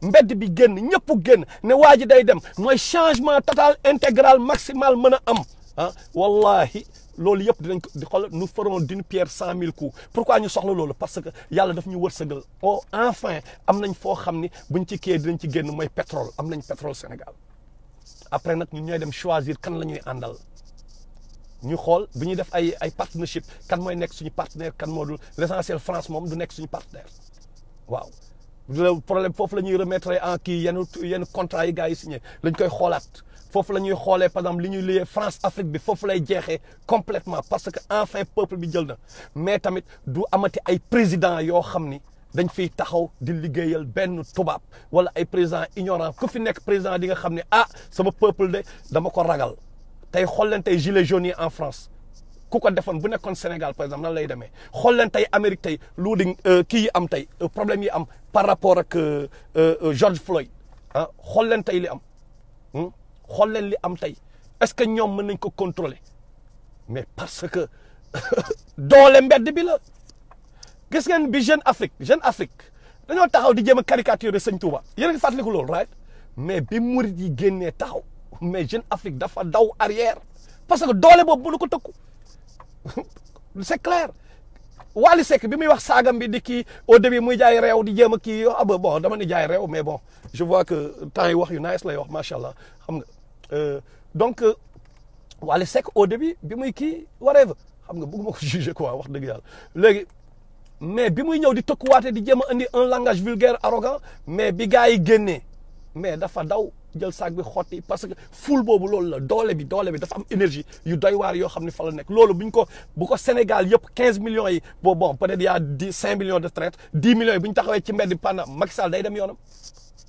mbedd bi génn ñëpp génn ne waa ji day dem mooy changement total intégral maximal mën a am ah wallahi loolu yëpp dinañ ko di xool nous ferons d'une pierre 100 000 coups pourquoi ñu soxla loolu parce que yàlla daf ñu wërsëgal enfin am nañ foo xam ni buñ ci kii dinañ ci génn mooy pétrole am nañ pétrole Sénégal après nag ñun ñooy dem choisir kan la ñuy àndal ñu xool bu ñuy def ay partnership kan mooy nekk suñu partenaire kan moo dul l'essentiel France moom du nekk suñu partenaire waaw le problème foofu la ñuy remettre en kii yenn contrat yi gars yi signé lañ koy xoolaat foofu la ñuy xoolee par exemple li ñuy lié France Afrique bi foofu lay jeexee complètement parce que enfin peuple bi jël na mais tamit du amati ay président yoo xam ni dañ fiy taxaw di liggéeyal benn tubaab wala ay président ignorant ku fi nekk président di nga xam ne sama peuple de dama ko ragal tey xool leen tey gilet jaune yi en France ku ko defoon bu nekkoon Sénégal par exemple nan lay demee xool leen tey Amérique tey lu di kii yi am tey problème yi am par rapport ak George Floyd ah xool leen tey li am xool leen li am tey est-ce que ñoom mën nañ ko contrôler mais parce que doole mbedd bi la gis ngeen bi Jeune Afrique dañoo taxaw di jéem a caricaturer Sëñ Touba yéen a ngi fàttaliku loolu right mais bi murit yi génnee taxaw mais Jeune Afrique dafa daw arrière parce que doole boobu mënu ko tëkku c'est clair Wally Seck bi muy wax saagam bi di kii au début muy jaay réew di jéem a kii bon dama ni jaay réew mais bon je vois que temps yi wax yu nice lay wax macha allah xam nga donc Wally Seck au début bi muy kii whatever xam nga bëgguma ko juger quoi wax dëgg yàlla léegi mais bi muy ñëw di tëkkuwaate di jéem a indi un langage vulgaire arrogant mais bi gars yi génnee mais dafa daw jël saag bi xotti parce que ful boobu loolu la doole bi dafa am énergie yu doy waar yoo xam ne fa la nekk loolu bu ko Sénégal yëpp 15 millions yi bon peut-être y a 5 millions de traites 10 millions yi bu ñu taxawee ci mbedd bi pendant Macky Sall day dem yoonam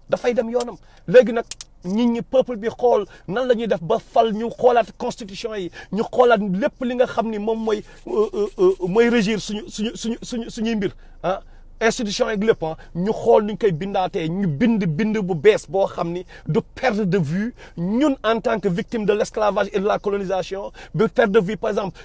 dafay dem yoonam léegi nag nit ñi peuple bi xool nan la ñuy def ba fal ñu xoolaat constitution yi ñu xoolaat lépp li nga xam ni moom mooy régir suñuy mbir ah institution yeeg lépp ñu xool ni ñu koy bindaatee ñu bind bu bees boo xam ni du perdre de vue ñun en tant que victime de l'esclavage et de la colonisation du perdre de vue par exemple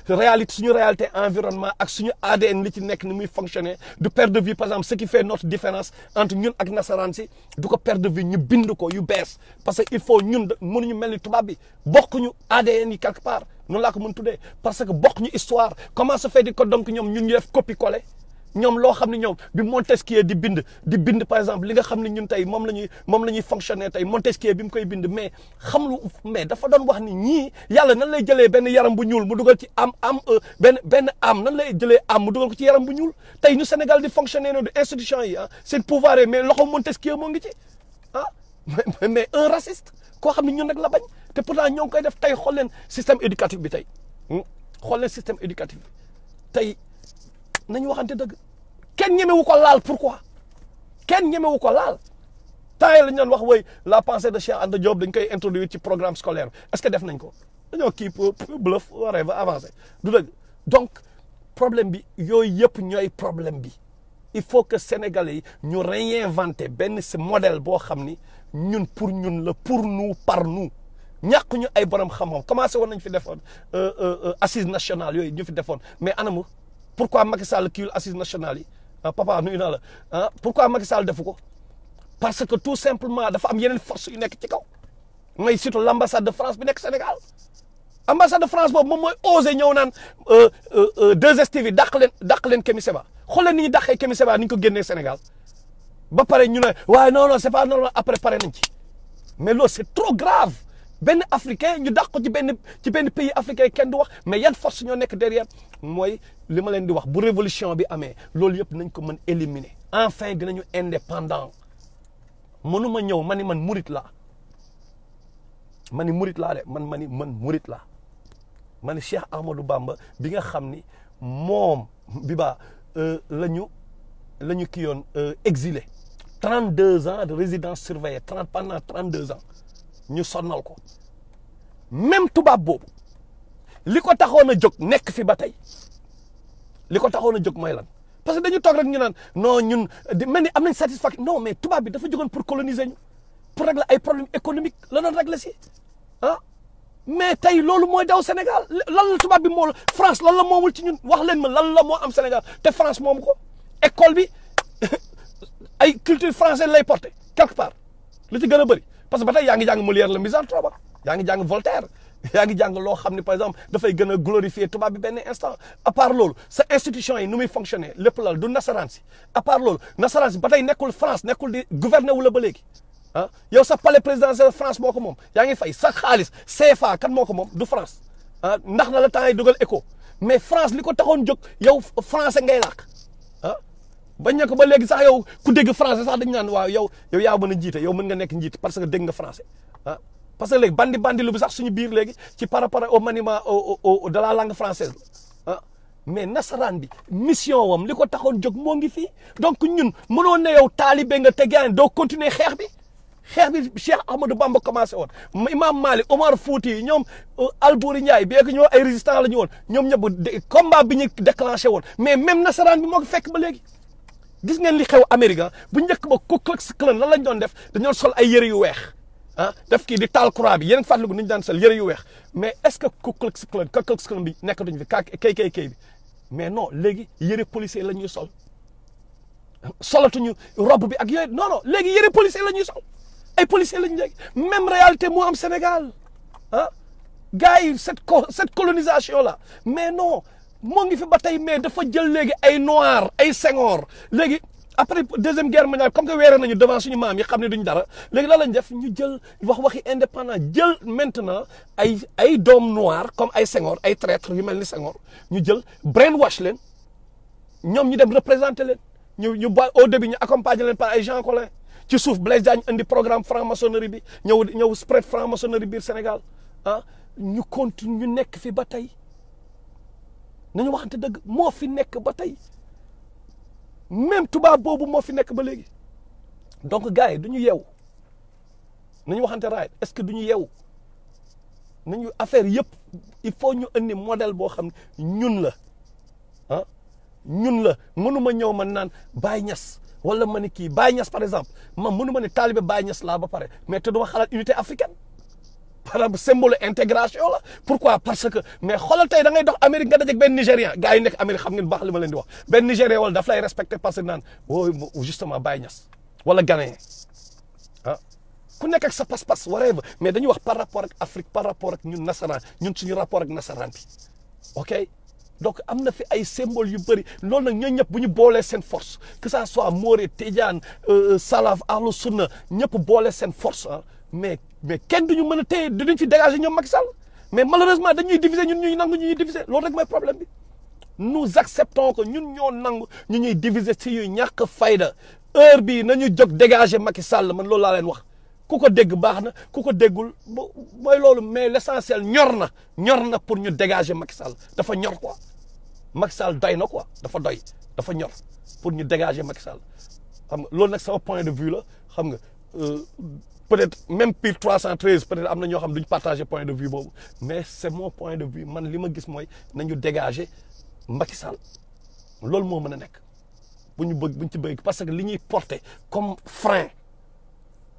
suñu réalité environnement ak suñu ADN li ci nekk ni muy fonctionner du perdre de vue par exemple ce qui fait notre différence entre ñun ak nasaraan si du ko perdre de vue ñu bind ko yu bees parce que il faut ñun mënuñu mel ni tubaab bi bokkuñu ADN yi quelque part noonu laa ko mën tuddee parce que bokkuñu histoire comment se fait di ko donc ñoom ñun ñu def copie-coller ñoom loo xam ne ñoom bi Montesquieu di bind par exemple li nga xam ne ñun tey moom la ñuy fonctionner tey Montesquieu bi mu koy bind mais mais dafa doon wax ni ñii yàlla nan lay jëlee benn yaram bu ñuul mu dugal ci benn am nan lay jëlee am mu dugal ko ci yaram bu ñuul tey ñu Sénégal di fonctionner noonu institution yi seen pouvoir yi mais loxo Montesquieu moo ngi ci mais un raciste koo xam ne ñun nag la bañ te pourtant ñoo ngi koy def tey xool leen système éducatif bi tey xool leen système éducatif bi tey nañu waxante dëgg kenn ñemewu ko laal pourquoi kenn ñemewu ko laal temps yi la ñu doon wax woy la pensée de Cheikh Anta Diop dañ koy introduire ci programme scolaire est-ce que def nañ ko dañoo kii bluff waree ba avancé du dëgg donc problème bi yooyu yëpp ñooy problème bi il faut que sénégalais yi ñu réinventer benn si modèle boo xam ni ñun pour ñun la pour nous par nous ñàkk ñu ay borom xam-xam commencé woon nañ fi defoon assise nationale yooyu ñu fi defoon mais anamu pourquoi Macky Sall kiiwul assise nationale yi papa nuyu naa la pourquoi Macky Sall defu ko parce que tout simplement dafa am yeneen force yu nekk ci kaw mooy surtout l'ambassade de France bi nekk Sénégal ambassade de France boobu moom mooy osé ñëw naan 2STV dàq leen Kémi Séba xool leen ni ñu dàqee Kémi Séba ni ñu ko génnee Sénégal ba pare ñu ne waaye non c'est pas normal après pare nañ ci mais loolu c'est trop grave benn africain ñu dàq ko ci benn pays africain kenn du wax mais yan force ñoo nekk derrière mooy li ma leen di wax bu révolution bi amee loolu yëpp nañ ko mën éliminer enfin dinañu indépendant mënuma ñëw ma ni man murit laa ma ni murit laa de man murit laa ma ni Cheikh Ahmadou Bamba bi nga xam ni moom bi ba la ñu kii yoon exilé 32 ans de résidence surveillée pendant 32 ans ñu sonnal ko même tubaab boobu li ko taxoon a jóg nekk fi ba tey li ko taxoon a jóg mooy lan parce que dañu toog rek ñu naan non ñun di mel ni am nañ satisfaction non mais tubaab bi dafa jógoon pour coloniser ñu pour régler ay problèmes économiques la doon régler si mais tey loolu mooy daw Sénégal lan la tubaab bi moo la France lan la moomul ci ñun wax leen ma lan la moo am Sénégal te France moomu ko école bi ay culture française lay porté quelque part lu ci gën a bëri parce que ba tey yaa ngi jàng Molière le Misanthrope yaa ngi jàng Voltaire yaa ngi jàng loo xam ne par exemple dafay gën a glorifier tubaab bi benn instant à part loolu sa institution yi nu muy fonctionner lépp lal du nasaraan si à part loolu nasaraan si ba tey nekkul France nekkul di gouverner wu la ba léegi yow sa palais présidentiel France moo ko moom yaa ngi fay sa xaalis CFA kan moo ko moom du France ndax na la temps yi dugal écho mais France li ko taxoon jóg yow français ngay làkk bañ ne ko ba léegi sax yow ku dégg français sax dañu naan waaw yow yaa mën a jiite yow mën nga nekk njiit parce que dégg nga français parce que léegi bandi lu bi sax suñu biir léegi ci par rapport au maniement de la langue française mais nasaraan bi mission wam li ko taxoon jóg moo ngi fii donc ñun mënoon ne yow taalibe nga te gaan doo continuer xeex bi Cheikh Ahmadou Bamba commencé woon Imam Malik Omar Fouti yi ñoom Albouri Ndiaye bi ñoo ay résistants la ñu woon ñoom ñëpp combat bi ñu déclenché woon mais même nasaraan bi moo ko fekk ba léegi gis ngeen li xew Amérique bu njëkk ba Ku Klux Klan lan lañ doon def dañoo sol ay yëre yu weex def kii di taal croix bi yeneen fàttaliku ni ñu daan sol yëre yu weex mais est-ce que Ku Klux Klan bi nekkatuñ fi KKK bi mais non léegi yëre policier la ñuy sol solatuñu robe bi ak yooyu non léegi yëre policier la ñuy sol ay policiers lañu léegi même réalité moo am Sénégal gars yi cette colonisation là mais non moo ngi fi ba tey mais dafa jël léegi ay noir ay Senghor léegi après deuxième guerre mondiale comme que weeree nañu devant suñu maam yi xam ne duñ dara léegi la lañ def ñu jël waxi indépendant jël maintenant ay doom noir comme ay Senghor ay traître yu mel ni Senghor ñu jël brainwash leen ñoom ñu dem représenter leen ñu ba au début ñu accompagner leen par ay Jean Collin ci suuf Blaise Diagne indi programme franc-maçonnerie bi ñëw spread franc-maçonnerie biir Sénégal ñu continue ñu nekk fi ba tey nañu waxante dëgg moo fi nekk ba tey même tubaab boobu moo fi nekk ba léegi donc gars yi du ñu yeewu nañu waxante raay est-ce que du ñu yeewu nañu affaire yëpp il faut ñu indi modèle boo xam ne ñun la ñun la mënuma ñëw man naan Baye Niass wala ma ni kii Baye Niass par exemple man mënu ma ne taalibe Baye Niass laa ba pare mais te duma xalaat unité africaine par exemple symbole intégration la pourquoi parce que mais xoolal tey da ngay dox Amérique nga dajeeg benn Nigérian gars yi nekk Amérique xam ngeen baax li ma leen di wax benn Nigérian wala daf lay respecté parce que naan justement Baye Niass wala Ghanéen ku nekk ak sa pas-pas whatever mais dañuy wax par rapport ak Afrique par rapport ak ñun nasaraan ñun suñu rapport ak nasaraan bi ok donc am na fi ay symbole yu bëri loolu nag ñooñu ñëpp bu ñu boolee seen force que ça soit Mouride Tidiane Salaf Ahlu Sunna ñëpp boole seen force ah mais kenn duñu mën a téye duñ fi dégager ñoom Macky Sall mais malheureusement dañuy diviser ñun ñuy nangu ñu ñuy diviser loolu rek mooy problème bi nous acceptons que ñun ñoo nangu ñu ñuy diviser ci yu ñàkk fayda heure bii nañu jóg dégager Macky Sall man loolu laa leen wax ku ko dégg baax na ku ko déggul mooy loolu mais l'essentiel ñor na pour ñu dégager Macky Sall dafa ñor quoi Macky Sall doy na quoi dafa ñor pour ñu dégager Macky Sall xam nga loolu nag sama point de vue la xam nga peut-être même pire 313 peut-être am na ñoo xam duñ partager point de vue boobu mais c'est mon point de vue man li ma gis mooy nañu dégager Macky Sall loolu moo mën a nekk bu ñu ci bëgg parce que li ñuy porter comme frein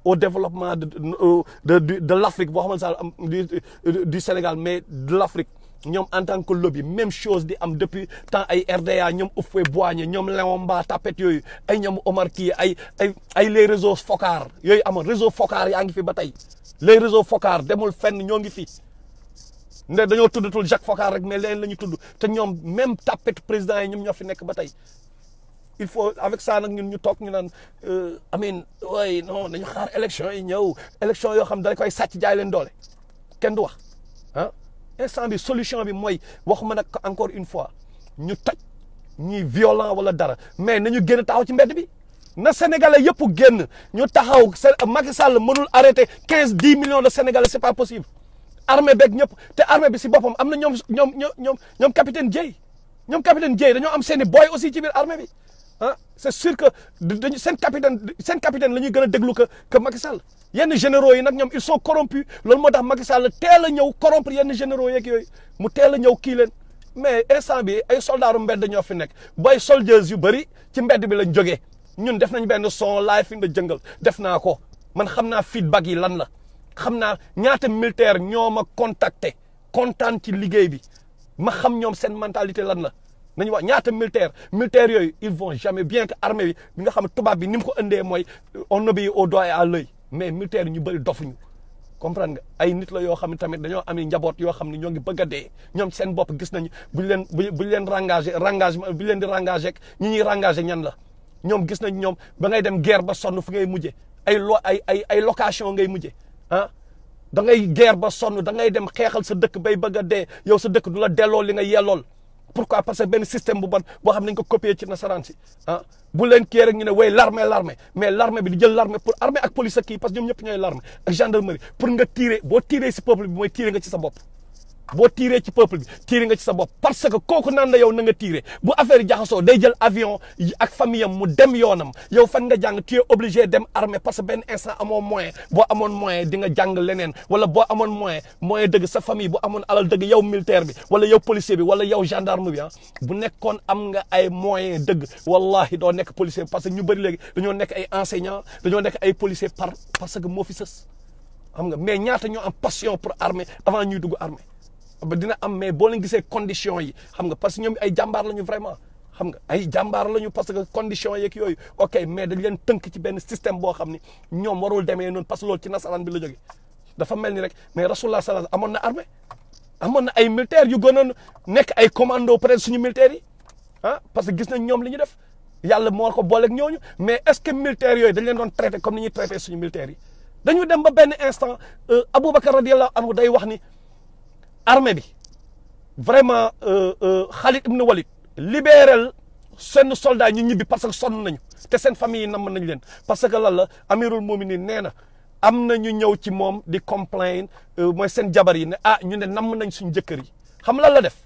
au développement de l'Afrique boo xamante ne du Sénégal mais de l'Afrique ñoom en tant que lobby même chose di am depuis temps ay RDA ñoom Houphouët-Boigny ñoom Léon Mba tapet yooyu ay ñoom Omar kii ay les réseaux FoKK yooyu amoon réseau FoKK yaa ngi fi ba tey les réseaux FoKK demul fenn ñoo ngi fi nde dañoo tuddatul Jacques FoKK rek mais leen la ñu tudd te ñoom même tapet président yi ñoom ñoo fi nekk ba tey il faut avec ça nag ñun ñu toog ñu naan amin way non nañu xaar élection yi ñëw élection yoo xam dañ koy sàcc jaay leen doole kenn du wax ah instant bi solution bi mooy waxuma nag encore une fois ñu toj ñuy violent wala dara mais nañu génn taxaw ci mbedd bi na sénégalais yëpp génn ñu taxaw Macky Sall mënul arrêter 10 millions de sénégalais c'est pas possible armée beeg ñëpp te armée bi si boppam am na ñoom capitaine Dièye dañoo am seeni boy aussi ci biir armée bi ah c'est sûr que dañu seen capitaine la ñuy gën a déglu que Macky Sall yenn généraux yi nag ñoom ils sont corrompus loolu moo tax Macky Sall teel a ñëw corrompre yenn généraux yeeg yooyu mu teel a ñëw kii leen mais instant bi ay soldaaru mbedd ñoo fi nekk booy soldiers yu bëri ci mbedd bi lañ jógee ñun def nañ benn son live in the jungle def naa ko man xam naa feedback yi lan la xam naa ñaata militaire ñoo ma contacter kontaan ci liggéey bi ma xam ñoom seen mentalité lan la nañu wax ñaata militaire yooyu ils vont jamais bien que armée bi nga xam ne tubaab bi ni mu ko indee mooy on obéit au doigt et à l'œil mais militaire ñu bëri dofuñu comprendre nga ay nit la yoo xam ne tamit dañoo am njaboot yoo xam ne ñoo ngi bëgg a dee ñoom seen bopp gis nañu buñ leen engagement bu ñu leen di rengagé ak ñi ñuy rengagé ñan la ñoom gis nañ ñoom ba ngay dem guerre ba sonn fu ngay mujje ay location ngay mujje ah da ngay guerre ba sonn da ngay dem xeexal sa dëkk bay bëgg a dee yow sa dëkk du la delloo li nga yellool pourquoi parce que benn système bu bon boo xam ne dañ ko copier ci nasaraan si ah bu leen kii rek ñu ne way l'armée mais l'armée bi di jël l'armée pour armée ak police ak kii parce que ñoom ñëpp ñooy l'armée ak gendarmerie pour nga tirer boo tirer si peuple bi mooy tirer nga ci sa bopp boo tiiree ci peuple bi tiire nga ci sa bopp parce que kooku naan la yow na nga tiire bu affaire yi jaxasoo day jël avion ak famille am mu dem yoonam yow fan nga jàng tu es obligé dem armée parce que benn instant amoo moyen boo amoon moyen di nga jàng leneen wala boo amoon moyen dëgg sa famille bu amoon alal dëgg yow militaire bi wala yow policier bi wala yow gendarme bi ah bu nekkoon am nga ay moyen dëgg wallahi doo nekk policier parce que ñu bëri léegi dañoo nekk ay enseignants dañoo nekk ay policier parce que moo fi sës xam nga mais ñaata ñoo am passion pour armée avant ñuy dugg armée ba dina am mais boo leen gisee conditions yi xam nga parce que ñoom ay jàmbaar lañu vraiment xam nga ay jàmbaar lañu parce que conditions yeeg yooyu ok mais dañ leen tënk ci benn système boo xam ni ñoom warul demee noonu parce que loolu ci nasaraan bi la jógee dafa mel ni rek mais rasulullah sallallahu amoon na armée amoon na ay militaires yu gënoon nekk ay commando peut-être suñu militaires yi ah parce que gis nañ ñoom li ñu def yàlla moo ko booleeg ñooñu mais est-ce que militaires yooyu dañ leen doon traité comme ni ñuy traité suñu militaires yi dañu dem ba benn instant Aboubacar radiyallahu anhu day wax ni armée bi vraiment Khalid ibn Walid libéral seen soldats ñu ñibbi parce que sonn nañu te seen famille yi namm nañ leen parce que lan la amirul muminin nee na am na ñu ñëw ci moom di complain mooy seen jabar yi ne ah ñu ne namm nañ suñu jëkkër yi xam lan la def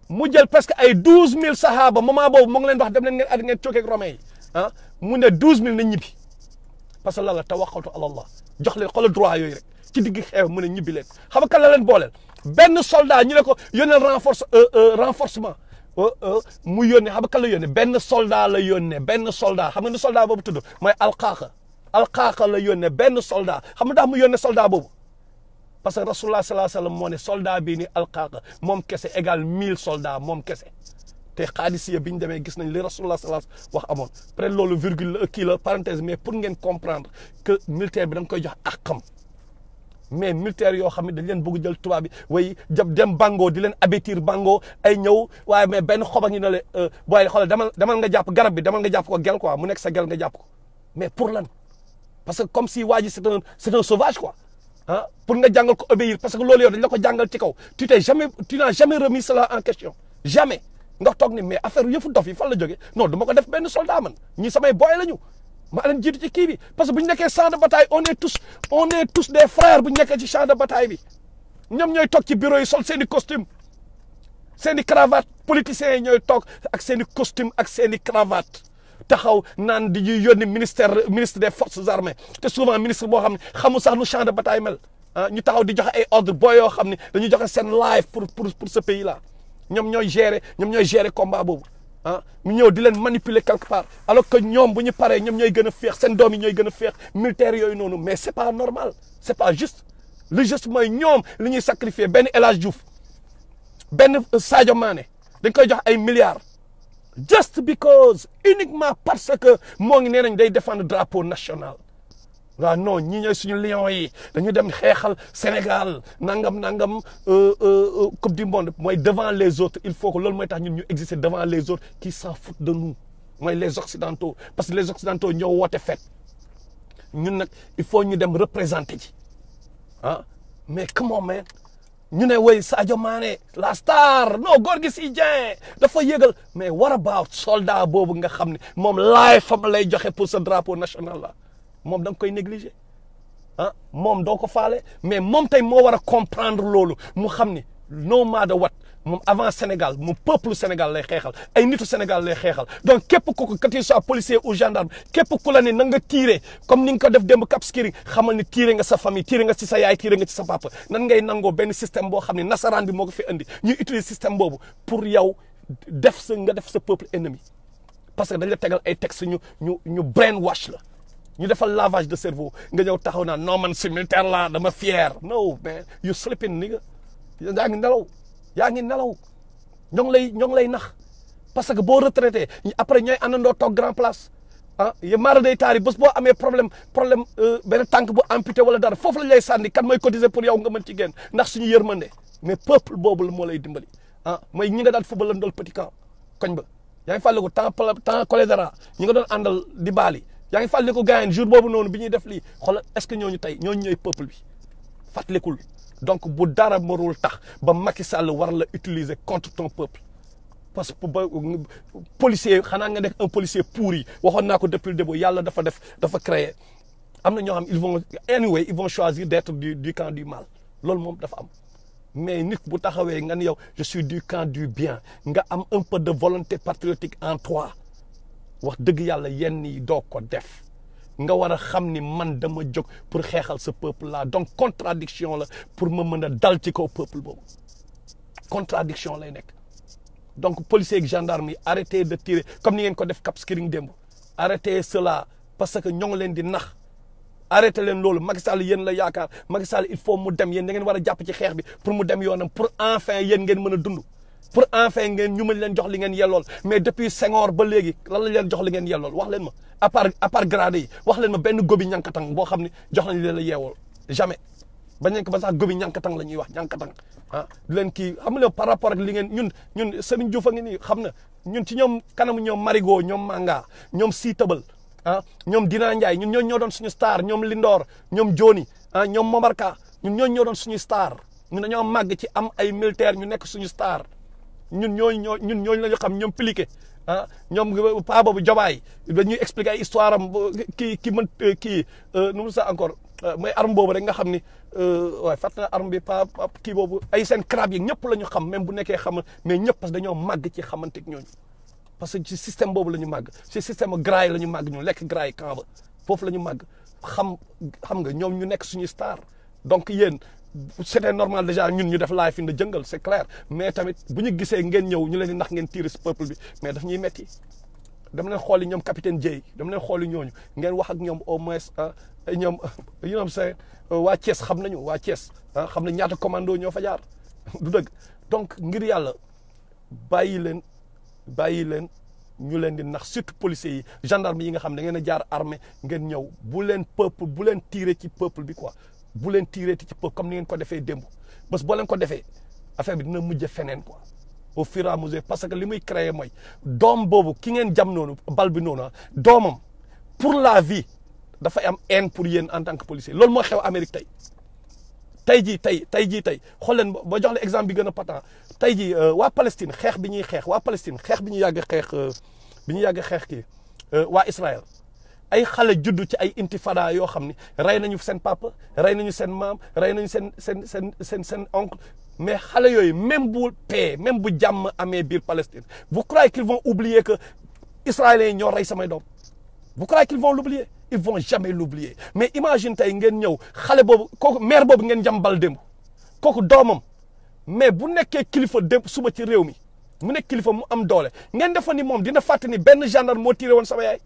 mu jël presque ay 12000 sahaba moment boobu mu ngi leen wax dem leen ngeen addi ngeen cookee ak romain yi ah mu ne 12000 nañ ñibbi parce que lan la tawakkatu ala Allah jox leen xoolal droit yooyu rek ci digg xeew mu ne ñibbi leen xam nga kan la leen booleel benn soldat ñu ne ko yónneel renforcement mu yónnee xam nga kan la yónnee benn soldat la yónnee benn soldat xam nga ne soldat boobu tudd mooy alqaaqa la yónnee benn soldat xam nga ndax mu yónnee soldat boobu parce que rasulullah sallallahu alayhi wa sallam moo ne soldat bii ni alqaaqa moom kese égal 1000 soldats moom kese te xaadisiya bi ñu demee gis nañ li rasulullah sallallahu alayhi wa sallam wax amoon peut-être loolu virgule kii la parenthèse mais pour ngeen comprendre que militaire bi da nga koy jox àqam mais militaires yoo xam ne dañ leen bëgg jël tubaab bi way dem bango di leen abattir bango ay ñëw waaye mais benn xoba ngi ne la booy xoolal demal nga jàpp garab bi demal nga jàpp ko gel quoi mu nekk sa gel nga jàpp ko mais pour lan parce que comme si waa ji c'est un sauvage quoi ah pour nga jàngal ko obéir parce que loolu yow dañ la ko jàngal ci kaw tu n'as jamais remis cela en question jamais nga toog ni mais affaire yëfu dof yi fan la jógee non du ma ko def benn soldat man ñi samay boy lañu maa leen jiitu ci kii bi parce que bu ñu nekkee champ de bataille on est tous des frères bu ñu nekkee ci champ de bataille bi ñoom ñooy toog ci bureau yi sol seen i costume seen i cravate politiciens yi ñooy toog ak seen i costume ak seen i cravate taxaw naan di ñuy yónni ministre des forces armées te souvent ministre boo xam ne xamul sax nu champ de bataille mel ah ñu taxaw di joxe ay ordre boo yoo xam ne dañuy joxe seen life pour ce pays là ñoom ñooy gérer combat boobu ah mu ñëw di leen manipuler quelque part alors que ñoom bu ñu paree ñoom ñooy gën a féex seen doom yi ñooy gën a féex militaires yooyu noonu mais c'est pas normal c'est pas juste le juste mooy ñoom li ñuy sacrifier benn El Hadj Diouf benn Sadio Mané dañ koy jox ay milliards just because uniquement parce que moo ngi nee nañ day défendre drapeau national waaw non ñii ñooy suñu lions yi dañu dem xeexal Sénégal nangam coupe du monde mooy devant les autres il faut que loolu mooy tax ñun ñu exister devant les autres qui s'en foutent de nous mooy les occidentaux parce que les occidentaux ñoo woote fête ñun nag il faut ñu dem représenter ji ah mais comment man ñu ne woy Sadio Mané la star non Gorgui Sy Dieng dafa yëgal mais what about soldat boobu nga xam ne moom laay fam lay joxe pour ce drapeau national là moom da nga koy négliger ah moom doo ko faale mais moom tey moo war a comprendre loolu mu xam ni no matter what moom avant Sénégal moom peuple Sénégal lay xeexal ay nitu Sénégal lay xeexal donc képp ku que tu sois policier ou gendarme képp ku la ne na nga tirer comme ni nga ko def démb Cap Skirring xamal ni tirer nga sa famille tirer nga ci sa yaay tirer nga ci sa papa nan ngay nangoo benn système boo xam ne nasaraan bi moo ko fi indi ñuy utiliser système boobu pour yow nga def sa peuple ennemi parce que dañ la tegal ay textes ñu brainwash la. ñu defal lavage de cerveau nga ñëw taxaw naa non man si militaire la dama fier no man you sleeping nigga yaa ngi nelaw ñoo ngi lay nax parce que boo retraité après ñooy àndandoo toog grand place ah ya mara day taari bés boo amee problème benn tànk bu amputé wala dara foofu lañ lay sànni kan mooy cotiser pour yow nga mën ci génn ndax suñu yërmande mais peuple boobu la moo lay dimbali ah mooy ñi nga daan football la ndool petit camp koñ ba yaa ngi fàttaliku temps cholédéra ñi nga doon àndal di baali yaa ngi fàttaliku gars yi jour boobu noonu bi ñuy def lii xoolal est-ce que ñooñu tey ñooñu ñooy peuple bi fàttalikul donc bu dara marul tax ba Macky Sall war la utiliser contre ton peuple parce que ba policier xanaa nga nekk un policier pourri waxoon naa ko depuis le début yàlla dafa créer am na ñoo xam ils vont choisir d'être du camp du mal loolu moom dafa am mais nit bu taxawee nga ni yow je suis du camp du bien nga am un peu de volonté patriotique en toi wax dëgg yàlla yenn yi doo ko def nga war a xam ni man dama jóg pour xeexal ce peuple là donc contradiction la pour ma mën a dal ci kaw peuple boobu contradiction lay nekk donc policiers ak gendarmes yi arrêtez de tirer comme ni ngeen ko def Cap Skirring démb arrêtez cela parce que ñoo ngi leen di nax arrêté leen loolu Macky Sall yéen la yaakaar Macky Sall il faut mu dem yéen da ngeen war a jàpp ci xeex bi pour mu dem yoonam pour enfin yéen ngeen mën a dund pour enfin ngeen ñu mën leen jox li ngeen yellool mais depuis Senghor ba léegi lan la leen jox li ngeen yellool wax leen ma à part grade yi wax leen ma benn gobi ñankatang boo xam ne jox nañ leen la yeewool jamais bañ nañ ko ba sax gobi ñankatang la ñuy wax ñankatang ah du leen kii xam nga par rapport ak li ngeen ñun Serigne Diouf a ngi nii xam na ñun ci ñoom kanamu ñoom Marigot ñoom Manga ñoom Sitabal ah ñoom Dina Ndiaye ñun ñoo doon suñu star ñoom Lindor ñoom Joni ah ñoom Momarka ñun ñoo doon suñu star ñun dañoo màgg ci am ay militaire ñu nekk suñu star ñun ñooñu la ñu xam ñoom pliqué ah ñoom pa boobu jobaay dañuy expliquer ay histoire am kii nu mu sa encore mooy arme boobu rek nga xam ni waaye fàttali na arme bi pa kii boobu ay seen crabe yi ñëpp la ñu xam même bu nekkee xam mais ñëpp parce que dañoo màgg ci xamante ak ñooñu parce que ci système boobu la ñu màgg ci système graay la ñu màgg ñu lekk graay camp ba foofu la ñu màgg xam nga ñoom ñu nekk suñu star donc yéen c'était normal déjà ñun ñu def live in the jungle c'est clair mais tamit bu ñu gisee ngeen ñëw ñu leen di ndax ngeen tirer ci peuple bi mais daf ñuy metti dama leen xooli ñoom capitaine Dieye dama leen xooli ñooñu ngeen wax ak ñoom au moins ñoom you say waa Thiès xam nañu waa Thiès xam nañ ñaata commando ñoo fa jaar du dëgg donc ngir yàlla bàyyi leen ñu leen di nax surtout policiers yi gendarme yi nga xam ne da ngeen a jaar armée ngeen ñëw bu leen tirer ci peuple bi quoi bu leen tirer ci peuple comme ni ngeen ko defee démb bés boo leen ko defee affaire bi dina mujj feneen quoi au fur et à mesure parce que li muy créer mooy doom boobu ki ngeen jam noonu bal bi noonu doomam pour la vie dafay am haine pour yéen en tant que policier loolu moo xew Amérique tey jii xool leen ba jox la exemple bi gën a patent tey jii waa Palestine xeex bi ñuy xeex waa Palestine xeex bi ñu yàgg xeex kii waa Israël ay xale juddu ci ay intifada yoo xam ni rey nañu seen papa rey nañu seen maam rey nañu seen oncle mais xale yooyu même bu paix même bu jàmm amee biir Palestine vous croyez qu'ils vont oublier que israéliens yi ñoo rey samay doom vous croyez qu'ils vont l'oublier ils vont jamais l'oublier mais imagine tey ngeen ñëw xale boobu kooku mère boobu ngeen jàmbal démb kooku doomam mais bu nekkee kilifa démb suba ci réew mi mu nekk kilifa mu am doole ngeen defa ni moom dina fàtte ni benn gendarme moo tiré woon sama yaay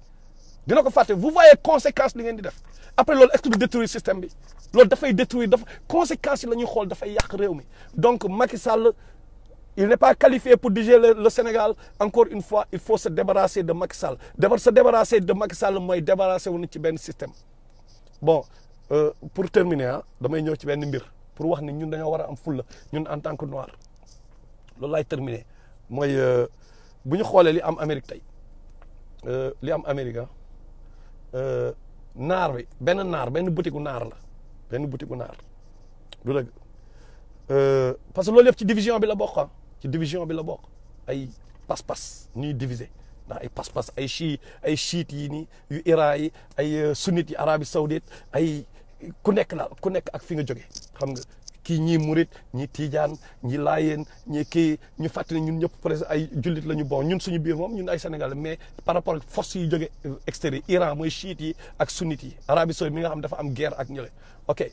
dina ko fàtte vous voyez conséquence li ngeen di def après loolu est-ce que du détruire système bi loolu dafay détruire conséquences yi la ñuy xool dafay yàq réew mi donc Macky Sall il n'est pas qualifié pour diriger le Sénégal encore une fois il faut se débarrasser de Macky Sall se débarrasser de Macky Sall mooy débarrasser wu ci benn système bon pour terminer damay ñëw ci benn mbir pour wax ni ñun dañoo war a am fulla ñun en tant que noir loolu laay terminer mooy bu ñu xoolee li am Amérique tey li am Amérique naar bi benn butigu naar la benn butigu naar du dëgg parce que loolu yëpp ci division bi la bokk ci division bi la bokk ay pas-pas ñuy diviser ndax ay pas-pas ay chiites yi nii yu Iran yi ay sunnites yi Arabie Saoudite ay ku nekk ak fi nga jóge xam nga kii ñii murit ñii tiijaan ñii laayeen ñii kii ñu fàttali ñun ñëpp presque ay jullit la ñu bon ñun suñu biir moom ñun ay Sénégal mais par rapport ak force yi jóge extérieur Iran mooy chiites yi ak sunnites yi Arabie Saoudite mi nga xam dafa am guerre ak ñële ok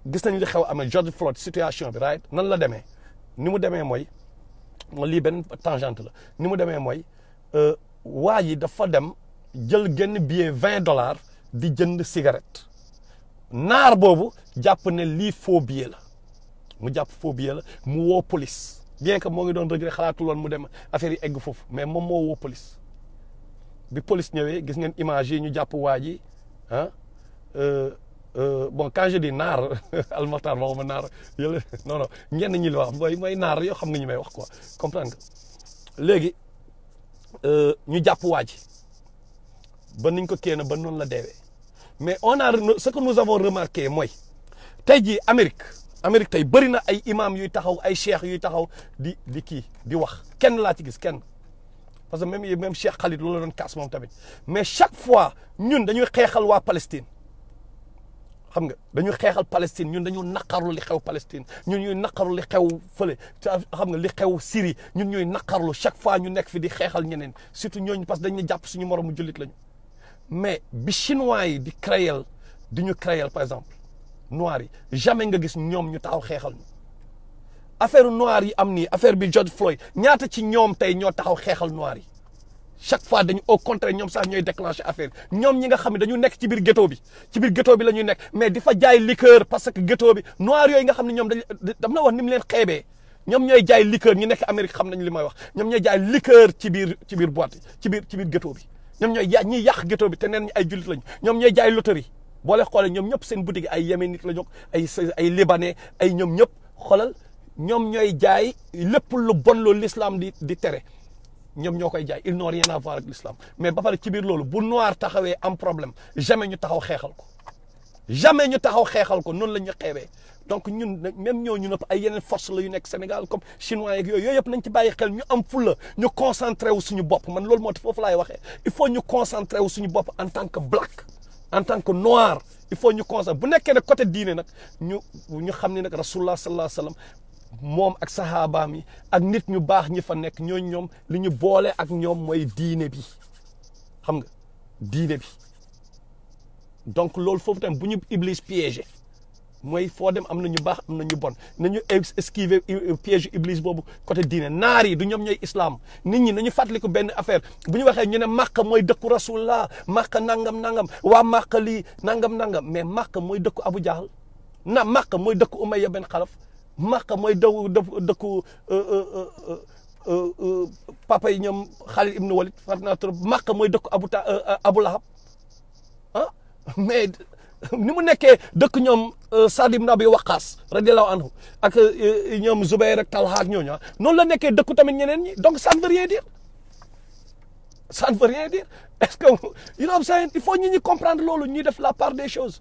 gis nañ li xew amee George Floyd situation bi right nan la demee ni mu demee mooy lii benn tangente la ni mu demee mooy waa ji dafa dem jël genn billet $20 di jënd cigarette naar boobu jàpp ne lii faux billet la mu jàpp faux billet la mu woo police bien que moo ngi doon regret xalaatul woon mu dem affaire yi egg foofu mais moom moo woo police bi police ñëwee gis ngeen image yi ñu jàpp waa ji bon quand je dis naar Makhtar waxuma naar yële non non ñenn ñi la wax mooy naar yoo xam nga ñu may wax quoi comprendre nga léegi ñu jàpp waa ji ba niñ ko kéena ba noonu la deewee mais on a ce que nous avons remarqué mooy tey jii Amérique tey bëri na ay imam yuy taxaw ay cheikh yuy taxaw di wax kenn laa ci gis kenn parce que même Cheikh Khalid loolu la doon kaas moom tamit mais chaque fois ñun dañuy xeexal waa Palestine xam nga dañu xeexal Palestine ñun dañu naqarlu li xew Palestine ñun ñuy naqarlu li xew fële xam nga li xew Syrie ñun ñuy naqarlu chaque fois ñu nekk fi di xeexal ñeneen surtout ñooñu parce que dañu jàpp suñu moromu jullit lañu mais bi chinois yi di ñu créer par exemple noirs yi jamais nga gis ñoom ñu taxaw xeexal ñu affaire noirs yi am nii affaire bi George Floyd ñaata ci ñoom tey ñoo taxaw xeexal noirs yi chaque fois dañu au contraire ñoom sax ñooy déclencher affaire ñoom ñi nga xam ne dañu nekk ci biir ghetto bi la ñuy nekk mais di fa jaay liqueur parce que ghetto bi noirs yooyu nga xam ne ñoom dam na wax ni mu leen xeebee ñoom ñooy jaay liqueur ñu nekk Amérique xam nañu li may wax ñoom ñooy jaay liqueur ci biir boîte ci biir ghetto bi ñoom ñiy yàq ghetto bi te neen ay jullit lañu ñoom ñooy jaay loterie boo leen xoolee ñoom ñëpp seen boutique ay yéménite la ñu ay libanais ay ñoom ñëpp xoolal ñoom ñooy jaay lépp lu bon loolu l'islam di tere ñoom ñoo koy jaay ils n'ont rien à voir ak l'islam mais ba pare ci biir loolu bu noir taxawee am problème jamais ñu taxaw xeexal ko noonu la ñu xeebee donc ñun même ñooñu nëpp ay yeneen force la yu nekk Sénégal comme chinois yeeg yooyu yëpp nañ ci bàyyi xel ñu am fulla ñu concentré wu suñu bopp man loolu moo tax foofu laay waxee il faut ñu concentré wu suñu bopp en tant que black en tant que noir il faut ñu concentré bu nekkee ne côté diine nag ñu xam ne nag rasulullah sallallahu alayhi wa sallam moom ak saxaabaam yi ak nit ñu baax ñi fa nekk ñoom li ñu boole ak ñoom mooy diine bi xam nga diine bi donc loolu foofu tamit bu ñu iblis piégé mooy foo dem am na ñu baax am na ñu bon nañu esquiver piège iblis boobu côté diine naar yi du ñoom ñooy islam nit ñi nañu fàttaliku benn affaire bu ñu waxee ñu ne Makka mooy dëkku rasulullah Makka nangam waa Makka lii nangam mais Makka mooy dëkku Abu Jahl Makka mooy dëkku Umayya ben Xalaf Makka mooy dëkku papa yi ñoom Khalid ibn Walid Makka mooy dëkku Abu Lahab mais ni mu nekkee dëkk ñoom Saad ibn Abi Waqqas radiyallahu anhu ak ñoom Zubayr ak Talha ak ñooñu noonu la nekkee dëkku tamit ñeneen ñi donc ça ne veut rien dire ça ne veut rien dire est-ce que you know what I'm saying il faut ñi comprendre loolu ñuy def la part des choses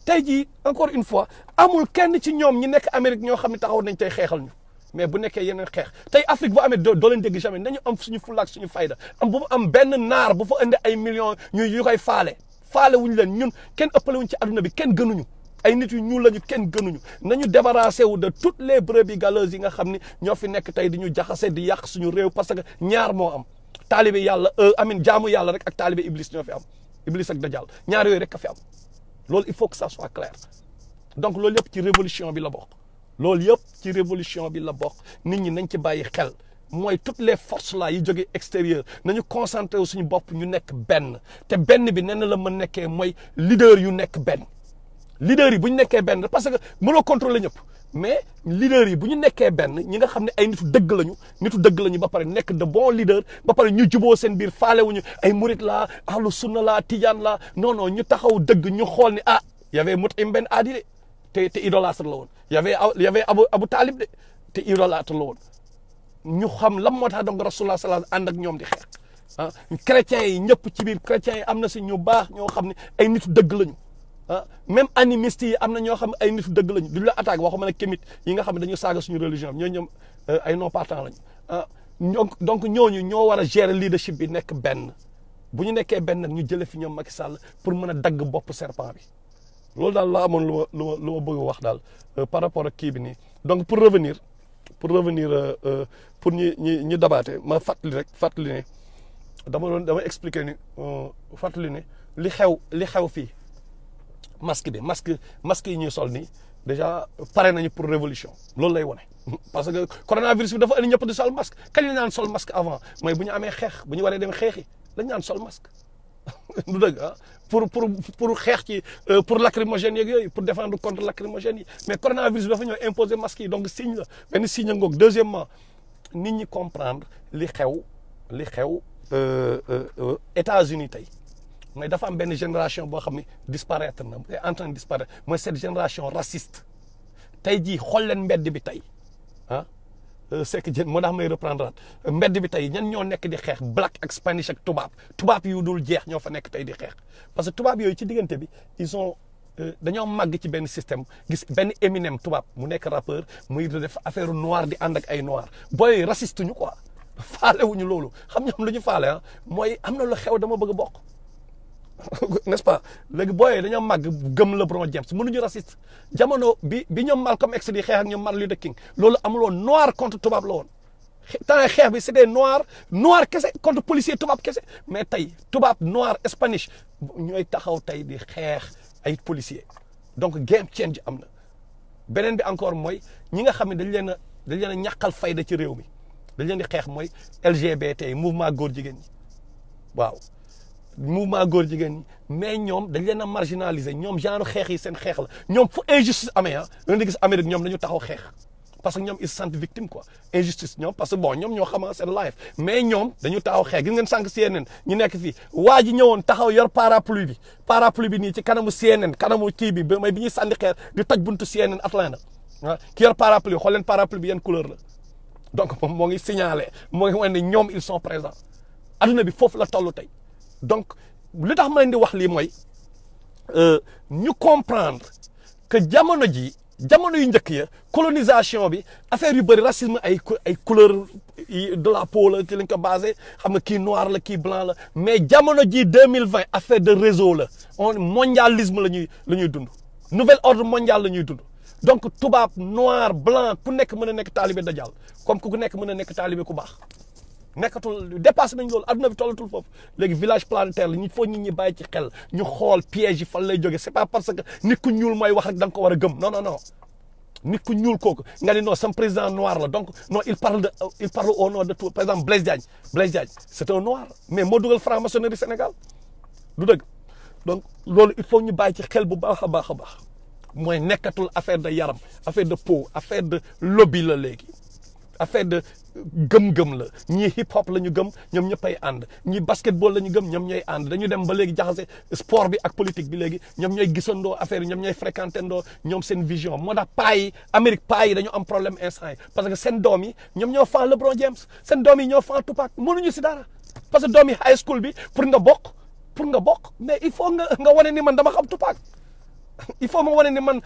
tey jii encore une fois amul kenn ci ñoom ñi nekk Amérique ñoo xam ne taxaw nañ tey xeexal ñu mais bu nekkee yeneen xeex tey Afrique bu amee doo leen dégg jamais nañu am suñu fulaak suñu fayda bu am benn naar bu fa indi ay millions ñu koy faale wuñu leen ñun kenn ëppale wuñ ci adduna bi kenn gënuñu ay nit yu ñuul lañu kenn gënuñu nañu débarrassé wu de toutes les brebis galeuses yi nga xam ni ñoo fi nekk tey di ñu jaxase di yàq suñu réew parce que ñaar moo am taalibe yàlla amin jaamu yàlla rek ak taalibe iblis ñoo fi am iblis ak dajal ñaar yooyu rek a fi am loolu il faut que ça soit clair donc loolu yëpp ci révolution bi la bokk loolu yëpp ci révolution bi la bokk nit ñi nañ ci bàyyi xel mooy toutes les forces là yi jóge extérieur nañu concentré wu suñu bopp ñu nekk benn te benn bi nen la mën nekkee mooy leader yu nekk benn leader yi bu ñu nekkee benn parce que mënoo contrôler ñëpp mais leader yi bu ñu nekkee benn ñi nga xam ne ay nitu dëgg lañu ba pare nekk de bons leaders ba pare ñu juboo seen biir faalewuñu ay murit laa ahlu sunna laa tijaan laa non ñu taxaw dëgg ñu xool ni y avait Mut'im Ben Adi de te idolâtre la woon y avait Abu Talib de te idolâtre la woon ñu xam lan moo tax donc Rasulullah sallallahu ànd ak ñoom di xeex chrétiens yi ñëpp ci biir chrétiens yi am na si ñu baax ñoo xam ne ay nitu dëgg lañu même animistes yi am na ñoo xam ne ay nitu dëgg lañu duñu la attaque waxuma ne kémit yi nga xam ne dañu saaga suñu religion bi ñoom ay non partant lañu donc ñooñu ñoo war a gérer leadership bi nekk benn bu ñu nekkee benn nag ñu jële fi ñoom Macky Sall pour mën a dagg bopp serpent bi loolu daal laa amoon lu ma bëgg wax daal par rapport ak kii bi nii donc pour revenir pour ñi dabaate ma fàttali ne dama expliquer ni fàttali ne li xew fii masque yi ñuy sol nii déjà pare nañu pour révolution loolu lay wone parce que coronavirus bi dafa indi ñëpp di sol masque kañ la ñu naan sol masque avant mooy bu ñu amee xeex bu ñu waree dem xeexi lañ naan sol masque du dëgg pour xeex ci pour lacrymogène yeeg yooyu pour défendre contre lacrymogène yi mais coronavirus bi dafa ñëw imposer masque yi donc signe la benn signe ngoog deuxièmement nit ñi comprendre li xew États-Unis tey mais dafa am benn génération boo xam ne disparaître na est en train de disparaître mooy cette génération raciste tey jii xool leen mbedd bi tey c'est que moo tax may reprendre mbedd bi tey ñan ñoo nekk di xeex black ak spanish ak tubaab yu dul jeex ñoo fa nekk tey di xeex parce que tubaab yooyu ci diggante bi ils ont dañoo màgg ci benn système gis benn Eminem tubaab mu nekk rappeur muy def affaire noir di ànd ak ay noir booy raciste ñu quoi faale wuñu loolu xam ñoom lu ñu faale mooy am na lu xew dama bëgg a bokk n'est-ce pas léegi booyee dañoo màgg gëm LeBron James mënuñu raciste jamono bi ñoom Malcolm X di xeex ak ñoom Martin Luther King loolu amul woon noir contre tubaab la woon temps xeex bi c'était noir kese contre policier tubaab kese mais tey tubaab noir spanish ñooy taxaw tey di xeex ay policier donc game change am na beneen bi encore mooy ñi nga xam ne dañ leen a ñàkkal fayda ci réew mi dañ leen di xeex mooy LGBT mouvement góor jigéen ñi waaw mouvement góor jigéen ñi mais ñoom dañ leen a marginaliser ñoom genre xeex yi seen xeex la ñoom fu injustice amee da nga gis Amérique ñoom dañu taxaw xeex parce que ñoom ils se sentent victime quoi injustice ñoom parce que bon ñoom ñoo xamaa seen life mais ñoom dañu taxaw xeex gis ngeen sànq CNN ñu nekk fii waa ji ñëwoon taxaw yor parapluie bi nii ci kanamu CNN kanamu kii bi mooy bi ñuy sànni xeer di toj buntu CNN Atlanta ki yor parapluie xool leen parapluie bi yan couleur la donc moom moo ngi signalé moo ngi wane ne ñoom ils sont présents adduna bi foofu la toll tey donc li tax ma leen di wax lii mooy ñu comprendre que jamono yu njëkk ya colonisation bi affaire yu bëri racisme ay couleur de la peau la ci lañ ko basé xam nga kii noir la kii blanc la mais jamono ji 2020 affaire de réseau la mondialisme la ñuy dund nouvel ordre mondial la ñuy dund donc tubaab noir blanc ku nekk mën a nekk taalibe dajal comme ku nekk mën a nekk taalibe ku baax nekkatul dépassé nañ loolu adduna bi tollatul foofu léegi village planétaire la ñu faut nit ñi bàyyi ci xel ñu xool piège yi fan lay jógee c'est pas parce que nit ku ñuul mooy wax rek da nga ko war a gëm non nit ku ñuul kooku nga ni non sam président noir la donc non il parle au nom de tout par exemple Blaise Diagne c'est un noir mais moo dugal franc-maçonnerie Sénégal du dëgg donc loolu il faut ñu bàyyi ci xel bu baax a baax mooy nekkatul affaire de yaram affaire de peau affaire de lobby la léegi affaire de gëm-gëm la ñii hip hop la ñu gëm ñoom ñëppay ànd ñii basketball la ñu gëm ñoom ñooy ànd dañu dem ba léegi jaxase sport bi ak politique bi léegi ñoom ñooy gisandoo affaire yi ñoom ñooy fréquenté ndoo ñoom seen vision moo tax paa yi Amérique paa yi dañu am problème instant yi parce que seen doom yi ñoom ñoo fan LeBron James seen doom yi ñoo fan Tupac mënuñu si dara parce que doom yi high school bi pour nga bokk mais il faut nga wane ni man dama xam Tupac il faut ma wane ni man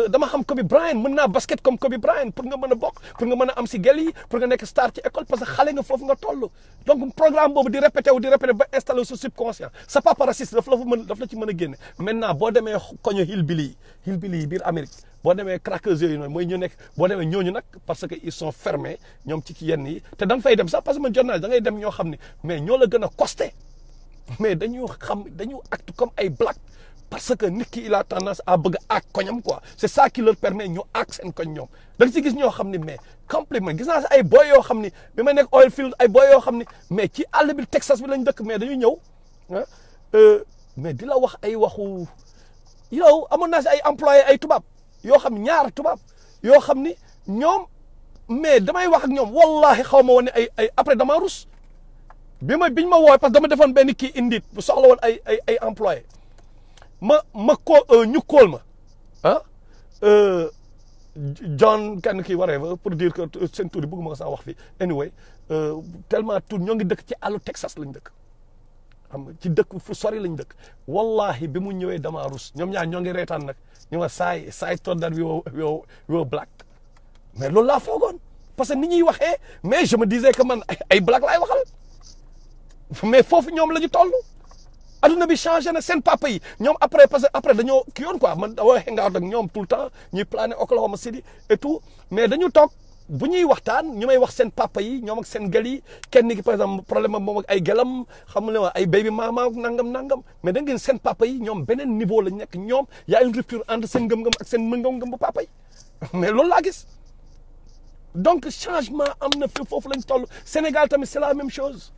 dama xam Kobe Bryant mën naa basket comme Kobe Bryant pour nga mën a bokk pour nga mën a am si gel yi pour nga nekk star ci école parce que xale nga foofu nga toll donc programme boobu di répété ba installé su subconscient sa papa raciste daf la ci mën a génne maintenant boo demee koño hillbilly yi biir Amérique boo demee crackers yooyu noonu mooy ñu nekk boo demee ñooñu nag parce que ils sont fermés ñoom ci yenn yi te da nga fay dem sax parce que man journal da ngay dem ñoo xam ne mais ñoo la gën a costé mais dañu acte comme ay black parce que nit ki il a tendance à bëgg a ak koñam quoi c'est ça qui leur permet ñu ak seen koñ ñoom da nga si gis ñoo xam ne mais complètement gis naa si ay boy yoo xam ni bi ma nekk oil field ay boy yoo xam ni mais ci àll bi Texas bi lañ dëkk mais dañu ñëw mais di la wax ay waxu yow amoon naa si ay employé ay tubaab yoo xam ne ñaar tubaab yoo xam ni ñoom mais damay wax ak ñoom wallahi xaw ma woon ne ay après dama rus biñ ma woowee parce que dama defoon benn kii indit bu soxla woon ay employé ñu kóol ma John kenn kii whatever pour dire que seen tur yi bëgguma ko sax wax fii anyway tellement tur ñoo ngi dëkk ci àllu Texas lañ dëkk xam nga ci dëkk fu sori lañ dëkk wallahi bi mu ñëwee dama rus ñoom ñaar ñoo ngi reetaan nag ñu ma saay thought that we were black mais loolu laa foogoon parce que ni ñuy waxee mais je me disais que man ay black laay waxal mais foofu ñoom la ñu toll adduna bi changé na seen papa yi ñoom après parce que après dañoo kii yoon quoi man dama hangout ak ñoom tout le temps ñuy plané Oklahoma City et tout mais dañu toog bu ñuy waxtaan ñu may wax seen papa yi ñoom ak seen gel yi kenn ki par exemple problème am moom ak ay gelam xam nga ne ay baby mama ak nangam mais da ngeen seen papa yi ñoom beneen niveau lañ nekk ñoom y a une rupture entre seen ngëm-ngëm ak seen ngëm-ngëm bu papa yi mais loolu laa gis donc changement am na fi foofu lañ toll Sénégal tamit c'est la même chose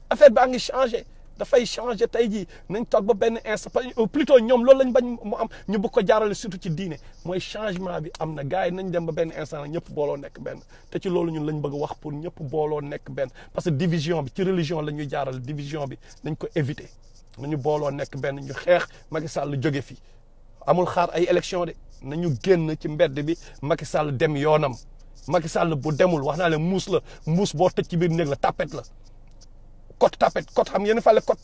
affaire baa ngi changé dafay changé tey jii nañ toog ba benn instant plutôt ñoom loolu lañ bañ mu am ñu bëgg ko jaarale surtout ci diine mooy changement bi am na gars yi nañ dem ba benn instant nag ñëpp booloo nekk benn te ci loolu ñun lañ bëgg wax pour ñëpp booloo nekk benn parce que division bi ci religion la ñuy jaarale division bi nañ ko éviter nañu booloo nekk benn ñu xeex Macky Sall jóge fi amul xaar ay élection de nañu génn ci mbedd bi Macky Sall dem yoonam Macky Sall bu demul wax naa leen muus boo tëj ci biir néeg la tapet la code tapet code xam yéen fàlle code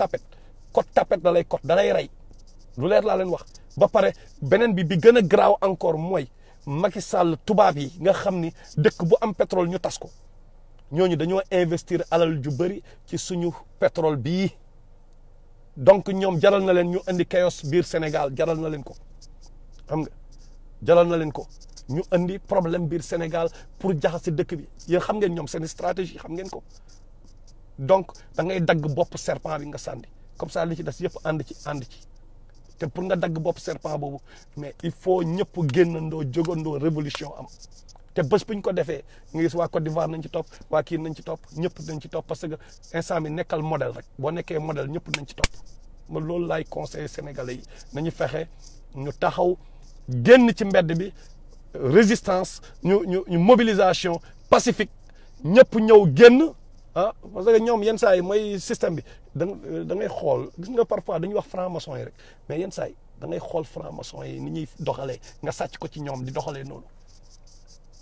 tapet da lay rey lu leer laa leen wax ba pare beneen bi gën a garaaw encore mooy Macky Sall tubaab yi nga xam ni dëkk bu am pétrole ñu tas ko ñooñu dañoo investir alal ju bëri ci suñu pétrole bii donc ñoom jaral na leen ñu indi chaos biir Sénégal jaral na leen ko xam nga jaral na leen ko ñu indi problème biir Sénégal pour jaxase dëkk bi yéen xam ngeen ñoom seen stratégie xam ngeen ko donc da ngay dagg bopp serpent bi nga sànni comme ça li ci des yëpp ànd ci te pour nga dagg bopp serpent boobu mais il faut ñëpp génnandoo jógandoo révolution am te bés bu ñu ko defee nga gis waa Côte d'Ivoire nañ ci topp waa kii nañ ci topp ñëpp nañ ci topp parce que instant bi nekkal modèle rek boo nekkee modèle ñëpp nañ ci topp ma loolu laay conseillé sénégalais yi nañu fexe ñu taxaw génn ci mbedd bi résistance ñu mobilisation pacifique ñëpp ñëw génn parce que ñoom yenn saa yi mooy système bi da ngay xool gis nga parfois dañuy wax franc-maçon yi rek mais yenn saa yi da ngay xool franc-maçon yi ni ñuy doxalee nga sàcc ko ci ñoom di doxalee noonu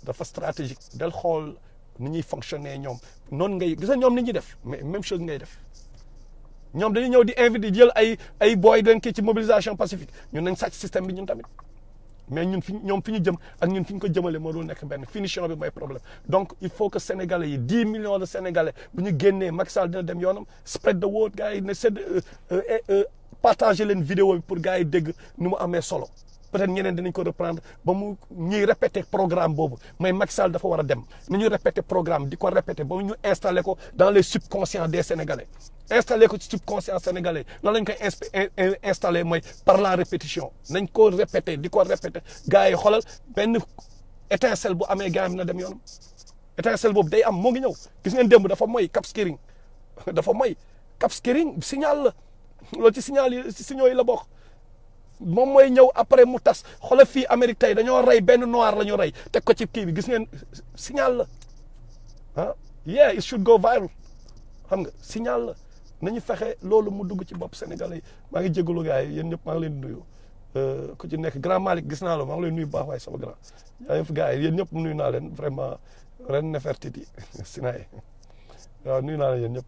dafa stratégique del xool ni ñuy fonctionner ñoom noonu ngay gis nga ñoom ni ñuy def mais même chose ngay def ñoom dañuy ñëw di invité jël ay booy den kii ci mobilisation pacifique ñun nañ sàcc système bi ñun tamit mais ñun ñoom fi ñu jëm ak ñun fi ñu ko jëmale moo dul nekk benn finition bi mooy problème donc il faut que sénégalais yi 10 millions de sénégalais bu ñu génnee Macky Sall dina dem yoonam spread the word gars yi ne partager leen vidéo bi pour gars yi dégg ni mu amee solo peut-être ñeneen dinañ ko reprendre ba mu ñuy répéter programme boobu mooy Macky Sall dafa war a dem nañuy répéter programme di ko répéter ba ñu installer ko dans les subconscients des sénégalais installer ko ci subconscient sénégalais nan lañ koy installer mooy par la répétition nañ ko répéter di ko répéter gars yi xoolal benn étincelle bu amee gars yi na dem yoonam étincelle boobu day am moo ngi ñëw gis ngeen démb dafa mooy Cap Skirring dafa mooy Cap Skirring signal la loolu ci signal yi ci signaux yi la bokk moom mooy ñëw après mu tas xoolal fii Amérique tey dañoo rey benn noir la ñu rey teg ko ci kii bi gis ngeen signal la ah yeah it should go viral xam nga signal la nañu fexe loolu mu dugg ci bopp Sénégalais yi maa ngi jégalu gars yi yéen ñëpp maa ngi leen nuyu ku ci nekk grand Malick gis naa la maa ngi leen nuyu baax waaye sama grand yaa ngi gars yi yéen ñëpp nuyu naa leen vraiment ren Nefertiti Sinaay waaw nuyu naa leen yéen ñëpp